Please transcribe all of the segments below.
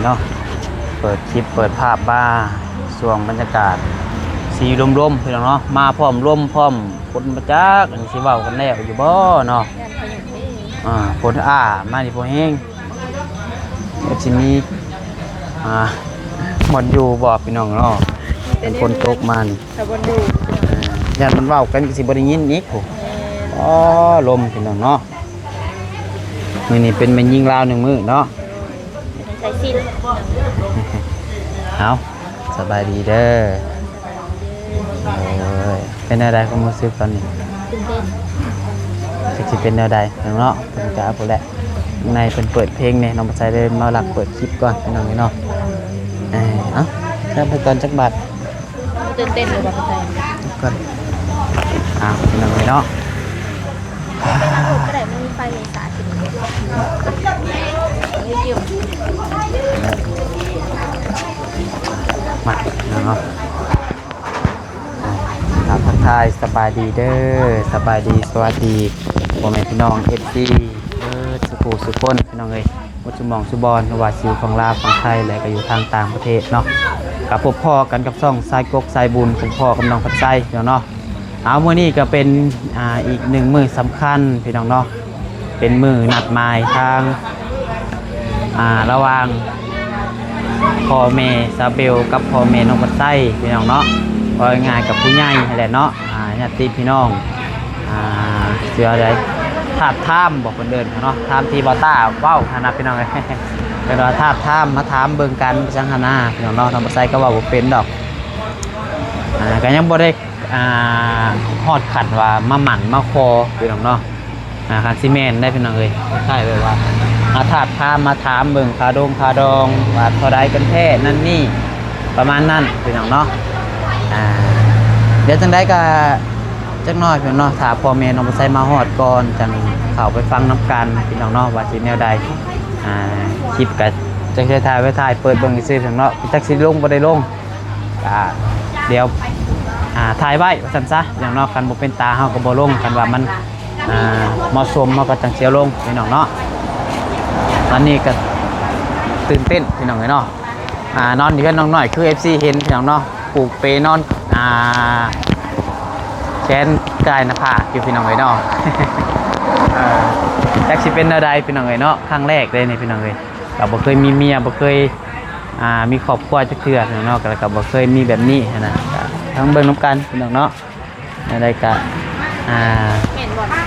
ເນາະ ເປີດຄລິບເປີດພາບມາຊ່ວງບັນຍາກາດ ຊິລົມໆ ພີ່ນ້ອງເນາະ ມາພ້ອມລົມພ້ອມຝົນ ບໍ່ຈັກອັນຊິເວົ້າກັນແລ້ວຢູ່ບໍ່ເນາະ ອ່າ ຝົນອ້າມານີ້ພໍແຮງ ແລ້ວຊິມີ ອ່າ ບ່ອນຢູ່ບໍ່ ພີ່ນ້ອງເນາະ ເປັນຝົນຕົກມານີ້ ຖ້າບ່ອນຢູ່ ຢ້ານມັນເວົ້າກັນກໍຊິບໍ່ໄດ້ຍິນອີກພຸ້ນ ອໍ ລົມ ພີ່ນ້ອງເນາະ. ມື້ນີ້ເປັນແມ່ຍິງລາວໜຶ່ງມື້ເນາະ ໃສ່ສິ້ນ ເອົາ ສະບາຍດີເດີ ໂອ້ຍ ເປັນແນວໃດຄວາມຮູ້ສຶກຕອນນີ້? ຕື່ນເຕັ້ນ ຈັກຊິເປັນແນວໃດເນາະ ເພິ່ນກະພຸ້ນແຫຼະ ໃນເພິ່ນເປີດເພງແດ່ ນ້ອງປາໄຊເລີຍມາລັກເປີດຄລິບກ່ອນ ພີ່ນ້ອງເອີຍເນາະ ເອີ ເອົາ ແຊະໄປກ່ອນຈັກບາດ. ຕື່ນເຕັ້ນບໍ່ ບໍ່ເຄີຍ ກ່ອນ ອ້າວ ພີ່ນ້ອງເອີຍເນາະ ກໍໄດ້ ມັນມີໄຟເມສາຂຶ້ນ ມາເນາະ ອ່າ ທັກທາຍສະບາຍດີເດີ ສະບາຍດີ ສະຫວັດດີ ພໍ່ແມ່ພີ່ນ້ອງ ເອັຟຊີ ເບິດສູ່ຜູ້ສູ່ຄົນ ພີ່ນ້ອງເອີຍ ໝົດຊຸໝ່ອງຊຸບ່ອນ ບໍ່ວ່າຊິຢູ່ຝັ່ງລາວ ຝັ່ງໄທ ແລະ ກໍຢູ່ທາງຕ່າງປະເທດເນາະ ກໍພົບພໍ້ກັນກັບຊ່ອງຊາຍກົກສາຍບຸນ ພົບພໍ້ກັບນ້ອງພັດໄຊເນາະ ເອົາ ມື້ນີ້ກໍເປັນ ອ່າ ອີກໜຶ່ງມື້ສຳຄັນ ພີ່ນ້ອງເນາະ ເປັນມື້ນັດໝາຍທາງ ອ່າ ລະຫວ່າງພໍ່ແມ່ສາວເບວກັບພໍ່ແມ່ນ້ອງພັດໄຊ ພີ່ນ້ອງເນາະ ເວົ້າງ່າຍໆ ກັບຜູ້ໃຫຍ່ຫັ້ນແຫຼະເນາະ ອ່າ ຍາດຕິພີ່ນ້ອງ ອ່າ ຊິວ່າໃດ ທາບທາມບໍ ເພິ່ນເອີ້ນເນາະ ຕາມທີ່ບ່າວຕ້າເວົ້າຫັ້ນນະ ພີ່ນ້ອງເອີຍ ເພິ່ນວ່າທາບທາມ ມາຖາມເບິ່ງກັນ ຈັ່ງຊັ້ນນະ ພີ່ນ້ອງເນາະ ນ້ອງປາໄຊກໍເວົ້າບໍ່ເປັນດອກ ອ່າ ກໍຍັງບໍ່ໄດ້ ອ່າ ຮອດຂັ້ນວ່າມາໝັ້ນມາຂໍ ພີ່ນ້ອງເນາະ ອ່າ ຄັນຊິແມ່ນໄດ໋ ພີ່ນ້ອງເອີຍ ຄ້າຍໆ ແບບວ່າ ມາທາບທາມ ມາຖາມເບິ່ງຄ່າດົງຄ່າດອງ ວ່າເທົ່າໃດກັນແທ້ ນັ້ນນີ້ ປະມານນັ້ນ ພີ່ນ້ອງເນາະ ອ່າ ດຽວຈັ່ງໃດກໍຈັກໜ້ອຍ ພີ່ນ້ອງເນາະ ຖ້າພໍ່ແມ່ນ້ອງປາໄຊມາຮອດກ່ອນ ຈັ່ງເຂົ້າໄປຟັງນຳກັນ ພີ່ນ້ອງເນາະ ວ່າຊິແນວໃດ ອ່າ ຄລິບກໍຈັກໄດ້ຖ່າຍໄວ້ ຖ່າຍເປີດເບິ່ງຊື່ໆ ພີ່ນ້ອງເນາະ ຈັກຊິລົງບໍ່ໄດ້ລົງ ກໍດຽວ ອ່າ ຖ່າຍໄວ້ວ່າຊັ້ນຊະ ພີ່ນ້ອງເນາະ ຄັນບໍ່ເປັນຕາເຮົາກໍບໍ່ລົງ ຄັນວ່າມັນ ອ່າ ເໝາະສົມ ເຮົາກໍຈັ່ງຊິເອົາລົງ ພີ່ນ້ອງເນາະ ຕອນນີ້ກໍຕື່ນເຕັ້ນ ພີ່ນ້ອງເອີຍເນາະ ອ່າ ນອນຢູ່ເຮືອນນ້ອງນ້ອຍ ຄື ເອັຟຊີ ເຫັນ ພີ່ນ້ອງເນາະ ປູກເປນອນ ອ່າ ແຂນກາຍໜ້າຜາກຢູ່ ພີ່ນ້ອງເອີຍເນາະ ເອີ ຈັກຊິເປັນແນວໃດ ພີ່ນ້ອງເອີຍເນາະ ຄັ້ງແລກເດ້ນີ້ ພີ່ນ້ອງເອີຍ ກໍບໍ່ເຄີຍມີເມຍ ບໍ່ເຄີຍ ອ່າ ມີຄອບຄົວຈັກເທື່ອ ພີ່ນ້ອງເນາະ ກໍ ກໍບໍ່ເຄີຍມີແບບນີ້ຫັ້ນນະ ກໍລອງເບິ່ງນຳກັນ ພີ່ນ້ອງເນາະ. ແນວໃດກະ ອ່າ ແມ່ນບໍ່ນະ?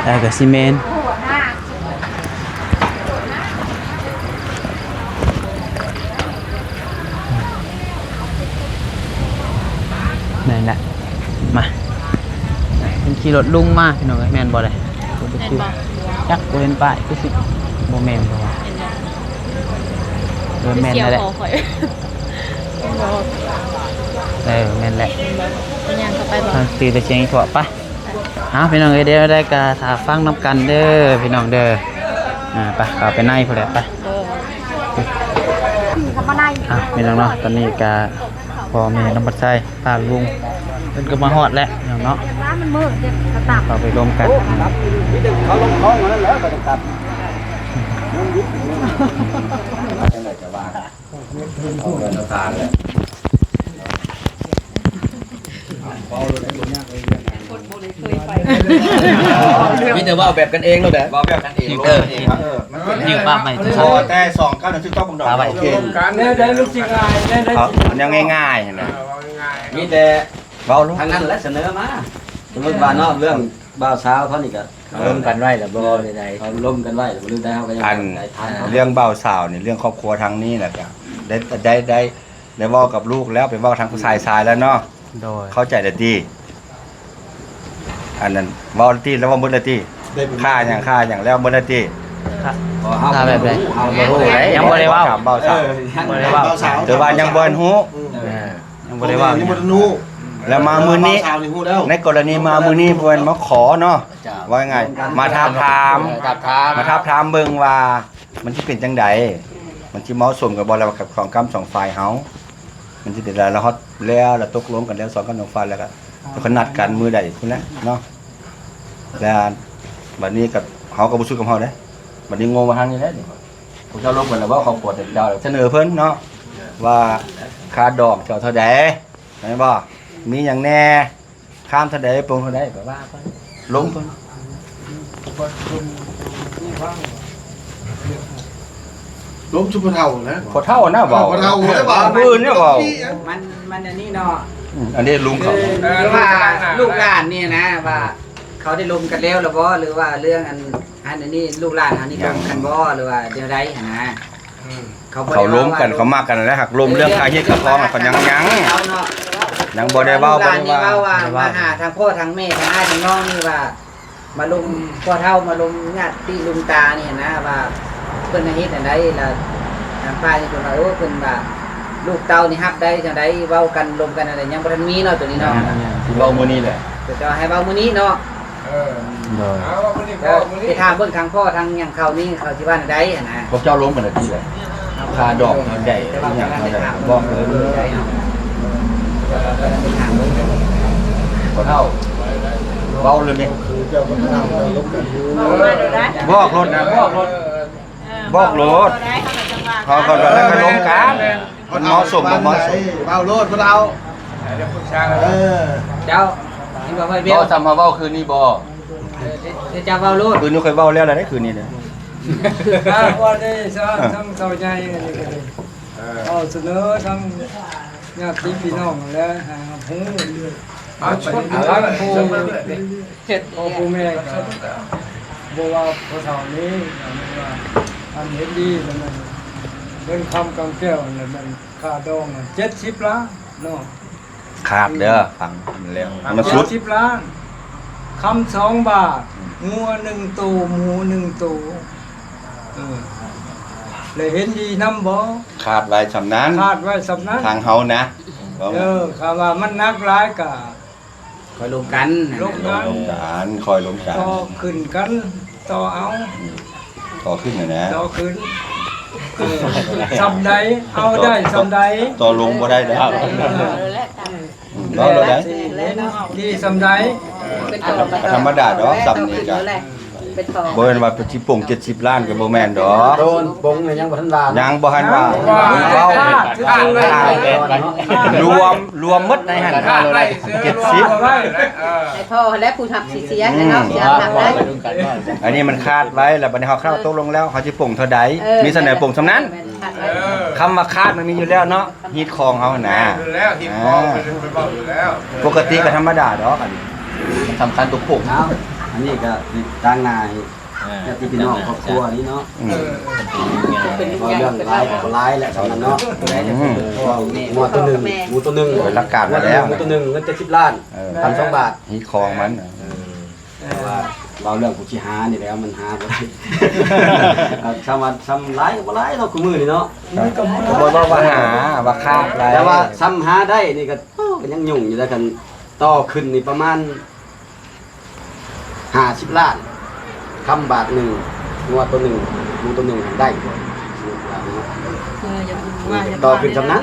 ໄດ້ກະຊິແມ່ນ ນັ້ນແຫຼະ ມາ ເພິ່ນຂີ່ລົດລຸງມາ ພີ່ນ້ອງເອີຍ ແມ່ນບໍ່ເດ? ແມ່ນບໍ່? ຈັກ ບໍ່ເຫັນປ້າຍ ຄືຊິບໍ່ແມ່ນບໍ່ວະ? ແມ່ນບໍ່? ເອີ ແມ່ນແລ້ວແຫຼະ ສ່ຽວຄໍຂ້ອຍ ເອີ ແມ່ນແຫຼະ ຍ່າງເຂົ້າໄປບໍ່? ທາງຕີແຕ່ສຽງອີ່ທົ່ວ ໄປ ເອົາ ພີ່ນ້ອງເອີຍ ດຽວໃດກໍຖ້າຟັງນຳກັນເດີ ພີ່ນ້ອງເດີ ອ່າ ໄປ ເຂົ້າໄປໃນພຸ້ນແຫຼະ ໄປ ເອີ ອ່ະ ພີ່ນ້ອງເນາະ ຕອນນີ້ກໍພໍ່ແມ່ນ້ອງພັດໄຊ ພາລຸງ ເພິ່ນກໍມາຮອດແລ້ວ ພີ່ນ້ອງເນາະ ເຂົ້າໄປລົມກັນ ມີແຕ່ເຂົາລົງທ້ອງເທົ່ານັ້ນແຫຼະ ກໍຕ້ອງກັບ ເອົາເງິນທານແຫຼະ ມີແຕ່ເວົ້າແບບກັນເອງໂລດແຫຼະ ເວົ້າແບບກັນເອງໂລດ ເອີ ມັນເປັນ ເອີ ມັນເປັນ ພໍແຕ່ສອງກັນ ຖືກຕ້ອງບໍ່ດອກ ໂອເຄ ແນວໃດມັນຊິງ່າຍ ແນວໃດ ເອົາ ແນວງ່າຍໆ ຫັ້ນນະ ເວົ້າງ່າຍ ມີແຕ່ເວົ້າໂລດ ທາງນັ້ນແຫຼະສະເໜີມາ ສົມມຸດວ່າເນາະ ເລື່ອງບ່າວສາວເຂົານີ້ກໍ ລົມກັນໄວ້ແລ້ວບໍ່ ຫຼືໃດ ເຂົາລົມກັນໄວ້ແລ້ວບໍ່ ຫຼືໃດ ເຮົາກໍຍັງ ອັນ ເລື່ອງບ່າວສາວນີ້ ເລື່ອງຄອບຄົວທາງນີ້ແຫຼະ ກໍໄດ້ ໄດ້ ໄດ້ ໄດ້ເວົ້າກັບລູກແລ້ວ ໄປເວົ້າທາງຜູ້ຊາຍຊາຍແລ້ວເນາະ ໂດຍ ເຂົ້າໃຈແລ້ວຕິ ອັນນັ້ນເວົ້າແລ້ວຕິ ແລ້ວເວົ້າໝົດແລ້ວຕິ ຄ່າຫຍັງ ຄ່າຫຍັງ ແລ້ວເບິດແລ້ວຕິ ຄ່າ ເຮົາ ເຮົາບໍ່ຮູ້ ເຮົາບໍ່ຮູ້ເດ້ ຍັງບໍ່ໄດ້ເວົ້າ ຖາມບ່າວສາວ ເອີ ຍັງບໍ່ໄດ້ເວົ້າ ຖືວ່າຍັງບໍ່ທັນຮູ້ ເອີ ຍັງບໍ່ໄດ້ເວົ້າ ຍັງບໍ່ທັນຮູ້ ແລ້ວມາມື້ນີ້ ໃນກໍລະນີມາມື້ນີ້ ເພິ່ນມາຂໍເນາະ ເຈົ້າ ວ່າງ່າຍ ມາທາບທາມ ເອີ ທາບທາມ ມາທາບທາມເບິ່ງວ່າ ມັນຊິເປັນຈັ່ງໃດ ມັນຊິເໝາະສົມກັນບໍ່ ແລ້ວກັບສອງກ້ຳສອງຝ່າຍເຮົາ ມັນຊິເປັນຈັ່ງໃດ ລະຮອດແລ້ວ ລະຕົກລົງກັນແລ້ວ ສອງກ້ຳສອງຝ່າຍ ແລ້ວກໍ ເຂົານັດກັນມື້ໃດພຸ້ນແຫຼະເນາະ ແລ້ວບັດນີ້ກໍ ເຮົາກໍບໍ່ສຸດກັບເຮົາເດ້ ບັດນີ້ໂງ່ມາທາງນີ້ແຫຼະ ນີ້ ພວກເຈົ້າລົມກັນແລ້ວບໍ່? ຄອບຄົວເຈົ້າສະເໜີເພິ່ນເນາະ ວ່າຄ່າດອງເຈົ້າເທົ່າໃດ ແມ່ນບໍ່? ມີຫຍັງແດ່? ຄາມເທົ່າໃດ ປົງເທົ່າໃດ ກໍວ່າໄປ ລົມເພິ່ນ ລົມຊຸມພໍ່ເຖົ້ານະ ພໍ່ເຖົ້ານະເວົ້າ ເອີ ພໍ່ເຖົ້າບໍ່ໄດ້ເວົ້າ ຜູ້ອື່ນນະເວົ້າ ມັນ ມັນອັນນີ້ເນາະ ອືມ ອັນນີ້ລຸງເຂົາ ຄືວ່າລູກຫຼານນີ້ນະ ວ່າເຂົາໄດ້ລົມກັນແລ້ວລະບໍ່ ຫຼືວ່າເລື່ອງອັນ ອັນນີ້ລູກຫຼານເຮົານີ້ລົມກັນບໍ່ ຫຼືວ່າແນວໃດຫັ້ນນະ? ອືມ ເຂົາບໍ່ໄດ້ ເຂົາລົມກັນ ເຂົາມັກກັນຫັ້ນແຫຼະ ຫາກລົມເລື່ອງຄ່າຮຽນຄ່າຄອງ ເຂົາຍັງ ຍັງ ເຂົາເນາະ ຍັງບໍ່ໄດ້ເວົ້າ ລູກຫຼານນີ້ເວົ້າວ່າ ມາຫາທາງພໍ່ທາງແມ່ທາງອ້າຍທາງນ້ອງນີ້ວ່າ ມາລົມພໍ່ເຖົ້າ ມາລົມຍາດຕິລຸງຕານີ້ຫັ້ນນະ ວ່າເພິ່ນເຮັດແນວໃດ ລະທາງຝ່າຍນີ້ເພິ່ນວ່າ ໂອ້ ເພິ່ນວ່າລູກເຕົ້ານີ້ຮັບໄດ້ຈັ່ງໃດ ເວົ້າກັນລົມກັນອັນໃດ ຍັງບໍ່ທັນມີເນາະ ໂຕນີ້ເນາະ ຊິເວົ້າມື້ນີ້ແຫຼະ ເຂົາເຈົ້າໃຫ້ເວົ້າມື້ນີ້ເນາະ. ເອີ ໂດຍ ເອົາ ມື້ນີ້ ເອີ ມື້ນີ້ ໄປຖາມເບິ່ງທາງພໍ່ທາງຫຍັງເຂົານີ້ ເຂົາຊິວ່າແນວໃດຫັ້ນນະ ພວກເຈົ້າລົມກັນແລ້ວຕິແຫຼະ ຄ່າດອກເທົ່າໃດ ອີຫຍັງເທົ່າໃດ ບອກເລີຍ ໄດ້ເນາະ ໄປຖາມເບິ່ງ ພໍ່ເຖົ້າ ເວົ້າເລີຍແມ່ ບອກໂລດນະ ບອກໂລດ ເອີ ບອກໂລດ ເຂົາກໍວ່າ ເຂົາກໍວ່າ ເຂົາກໍລົມກັນ ມັນເໝາະສົມບໍ່ເໝາະສົມ ເວົ້າໂລດ ບໍ່ເອົາ ເອີ ເຈົ້າ ເຫັນບໍ່ ເວົ້າ ເວົ້າສ່ຳເຮົາເວົ້າຄືນນີ້ບໍ່? ເອີ ເຈົ້າເວົ້າໂລດ ຄືນນີ້ຂ້ອຍເວົ້າແລ້ວລະເດ້ ຄືນນີ້ນະ ອ່າ ວ່າໄດ້ຊະ ເອີ ທັງເຖົ້າໃຫຍ່ອັນນີ້ກໍໄດ້ ເອີ ເວົ້າສະເໜີທັງຍາດຕິພີ່ນ້ອງແລະ ໃຫ້ຮັບຮູ້ ເອົາຊົນ ທາງຜູ້ ເຮັດ ພໍ່ຜູ້ແມ່ກໍບໍ່ວ່າພໍ່ເຖົ້ານີ້ ອັນນີ້ວ່າ ອັນເຫັນດີ ແລ້ວມັນເງິນຄຳກຳແກ້ວ ແລ້ວມັນຄ່າດອງເຈັດສິບລ້ານເນາະ ຂາດເດີ ຟັງແລ້ວ ມັນສຸດ ເຈັດສິບລ້ານ ຄຳສອງບາດ ງົວໜຶ່ງໂຕ ໝູໜຶ່ງໂຕ ເອີ ແລະເຫັນດີນຳບໍ່? ຂາດໄວ້ສ່ຳນັ້ນ ຂາດໄວ້ສ່ຳນັ້ນ ທາງເຮົານະ ເອີ ຖ້າວ່າມັນໜັກຫຼາຍກະ ຄ່ອຍລົມກັນ ລົມກັນ ລົມກັນ ຄ່ອຍລົມກັນ ຕໍ່ຂຶ້ນກັນ ຕໍ່ເອົາ ຕໍ່ຂຶ້ນຫັ້ນນະ ຕໍ່ຂຶ້ນ ເອີ ສ່ຳໃດ ເອົາໄດ້ສ່ຳໃດ ຕໍ່ລົງບໍ່ໄດ້ດອກ ເອີ ເວົ້າແລ້ວໄດ໋ ດີສ່ຳໃດ ກໍທຳມະດາດອກ ສ່ຳນີ້ກະ ບໍ່ແມ່ນວ່າຊິປົງເຈັດສິບລ້ານກໍບໍ່ແມ່ນດອກ ໂດນປົງນີ້ຍັງບໍ່ທັນວ່າ ຍັງບໍ່ທັນວ່າ ເວົ້າ ລວມ ລວມໝົດໃນຫັ້ນ ເຈັດສິບ ໃຫ້ພໍ່ຫັ້ນແຫຼະຜູ້ຮັບຊິເສຍ ອືມ ໃຫ້ເຮົາເສຍຮັບໄດ້ ອັນນີ້ມັນຄາດໄວ້ ແລ້ວບັດນີ້ເຮົາເຂົ້າຕົກລົງແລ້ວ ເຮົາຊິປົງເທົ່າໃດ ເອີ ມີສ່ຳໃດປົງສ່ຳນັ້ນ ເອີ ຄຳວ່າຄາດມັນມີຢູ່ແລ້ວເນາະ ຮີດຄອງເຮົາຫັ້ນນະ ແມ່ນແລ້ວ ຮີດຄອງ ອ່າ ເພິ່ນເວົ້າຢູ່ແລ້ວ ປົກກະຕິກໍທຳມະດາດອກ ອັນນີ້ມັນສຳຄັນຕົວປົງ ເອົາ ອັນນີ້ກໍຕາງໜ້າ ອ່າ ຍາດຕິພີ່ນ້ອງຄອບຄົວນີ້ເນາະ ອືມ ເອີ ເວົ້າເລື່ອງຫຼາຍກໍຫຼາຍແຫຼະ ສ່ຳນັ້ນເນາະ ອືມ ເວົ້າງົວໂຕໜຶ່ງ ໝູໂຕໜຶ່ງ ຫຼັກການມາແລ້ວ ໝູໂຕໜຶ່ງເງິນເຈັດສິບລ້ານ ເອີ ພັນສອງບາດ ຮີດຄອງມັນ ເອີ ແຕ່ວ່າເວົ້າເລື່ອງຜູ້ຊິຫານີ້ແຫຼະ ມັນຫາບໍ່ໄດ້ ເອົາ ສ່ຳວ່າສ່ຳຫຼາຍກໍບໍ່ຫຼາຍເນາະ ຄູ່ມື້ນີ້ເນາະ ກໍບໍ່ເວົ້າວ່າຫາ ວ່າຂາດຫຼາຍ ແຕ່ວ່າສ່ຳຫາໄດ້ນີ້ກໍ ໂອ້ ກໍຍັງຫຍຸ້ງຢູ່ ແລ້ວຄັນຕໍ່ຂຶ້ນນີ້ປະມານ ຫ້າສິບລ້ານ ຄຳບາດໜຶ່ງ ງົວໂຕໜຶ່ງ ໝູໂຕໜຶ່ງ ໄດ້ບໍ່? ເອີ ຢ່າວ່າ ຕໍ່ຂຶ້ນສ່ຳນັ້ນ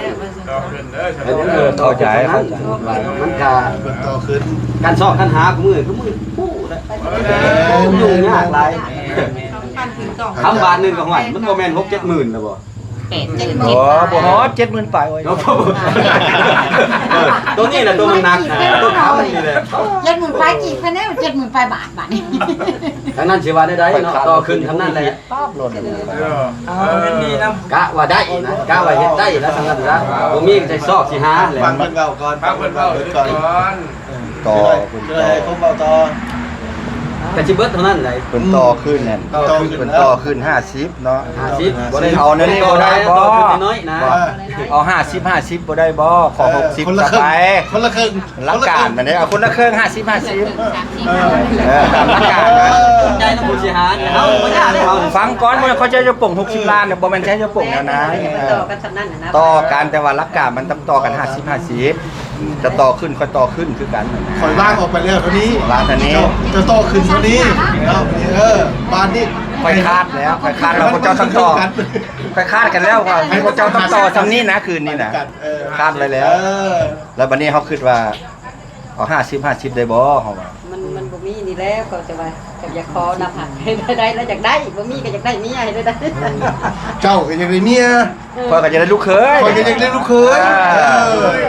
ຕໍ່ຂຶ້ນເດີ ເອີ ຕໍ່ຂຶ້ນສ່ຳນັ້ນ ເຂົ້າໃຈ ເຂົ້າໃຈ ວ່າມັນກະ ເພິ່ນຕໍ່ຂຶ້ນ ການຊອກການຫາ ຄູ່ມື້ ຄູ່ມື້ ໂອ້ ຫຍຸ້ງຍາກຫຼາຍ ຄຳບາດໜຶ່ງກໍ ຫ້ວຍ ມັນບໍ່ແມ່ນຫົກເຈັດໝື່ນແລ້ວບໍ່? ແປດເຈັດໝື່ນ ໂອ້ ບໍ່ຮອດເຈັດໝື່ນປາຍ ໂອ້ຍ ໂຕນີ້ແຫຼະ ໂຕມັນໜັກ ໂຕຄຳນີ້ແຫຼະ ເຈັດໝື່ນປາຍກີບ ຄະແນນເຈັດໝື່ນປາຍບາດ ບາດນີ້ ທາງນັ້ນຊິວ່າແນວໃດເນາະ ຕໍ່ຂຶ້ນທາງນັ້ນແຫຼະ ປາບໂລດ ເອີ ເອົາເງິນດີນຳ ກະວ່າໄດ້ນະ ກະວ່າເຮັດໄດ້ນະ ທາງນັ້ນນະ ບໍ່ມີກໍຊິຊອກຊິຫາແຫຼະ ຟັງເພິ່ນເວົ້າກ່ອນ ຟັງເພິ່ນເວົ້າກ່ອນ ຕໍ່ ເພິ່ນຕໍ່ ເພິ່ນເວົ້າຕໍ່ ກໍຊິເບິດເທົ່ານັ້ນແຫຼະ ເພິ່ນຕໍ່ຂຶ້ນນັ້ນ ຕໍ່ຂຶ້ນ ເພິ່ນຕໍ່ຂຶ້ນຫ້າສິບເນາະ ຫ້າສິບ ບໍ່ໄດ້ ເອົາແນວນີ້ບໍ່ໄດ້ບໍ່ ບໍ່ ເອົາຫ້າສິບ ຫ້າສິບ ບໍ່ໄດ້ບໍ່ ຂໍ ເອີ ຫົກສິບ ຄົນລະເຄິ່ງ ໄປ ຄົນລະເຄິ່ງ ຫຼັກການມັນເດ້ ເອົາຄົນລະເຄິ່ງ ຫ້າສິບ ຫ້າສິບ ເອີ ເອີ ຕາມຫຼັກການນະ ໃຈນຳຜູ້ຊິຫາ ເຮົາບໍ່ຢາກເດ້ ຟັງກ່ອນ ບໍ່ແມ່ນເຂົາເຈົ້າຈະປົງຫົກສິບລ້ານ ບໍ່ແມ່ນເຂົາເຈົ້າຈະປົງແນວນັ້ນ ເອີ ຕໍ່ກັນສ່ຳນັ້ນນະ ຕໍ່ກັນ ແຕ່ວ່າຫຼັກການມັນຕ້ອງຕໍ່ກັນຫ້າສິບ ຫ້າສິບ ຈະຕໍ່ຂຶ້ນ ຂ້ອຍຕໍ່ຂຶ້ນຄືກັນ ຂ້ອຍວາງອອກໄປແລ້ວເທົ່ານີ້ ວາງເທົ່ານີ້ ເຈົ້າ ເຈົ້າຕໍ່ຂຶ້ນເທົ່ານີ້ ເອີ ບາດນີ້ ຂ້ອຍຄາດແລ້ວ ຂ້ອຍຄາດວ່າພວກເຈົ້າຕ້ອງຕໍ່ ຂ້ອຍຄາດກັນແລ້ວວ່າພວກເຈົ້າຕ້ອງຕໍ່ສ່ຳນີ້ນະ ຄືນນີ້ນະ ເອີ ຄາດໄວ້ແລ້ວ ເອີ ແລ້ວບັດນີ້ເຮົາຄິດວ່າ ເອົາຫ້າສິບ ຫ້າສິບ ໄດ້ບໍ່ ເຮົາວ່າ? ມັນ ມັນບໍ່ມີນີ້ແຫຼະ ກໍຈະວ່າ ກໍຢາກຂໍນຳຫາ ໃຫ້ໄດ້ ລະຢາກໄດ້ ບໍ່ມີກໍຢາກໄດ້ເມຍ ໃຫ້ໄດ້ ເຈົ້າກໍຢາກໄດ້ເມຍ ເອີ ຂ້ອຍກໍຢາກໄດ້ລູກເຂີຍ ຂ້ອຍກໍຢາກໄດ້ລູກເຂີຍ ເອີ ເອີ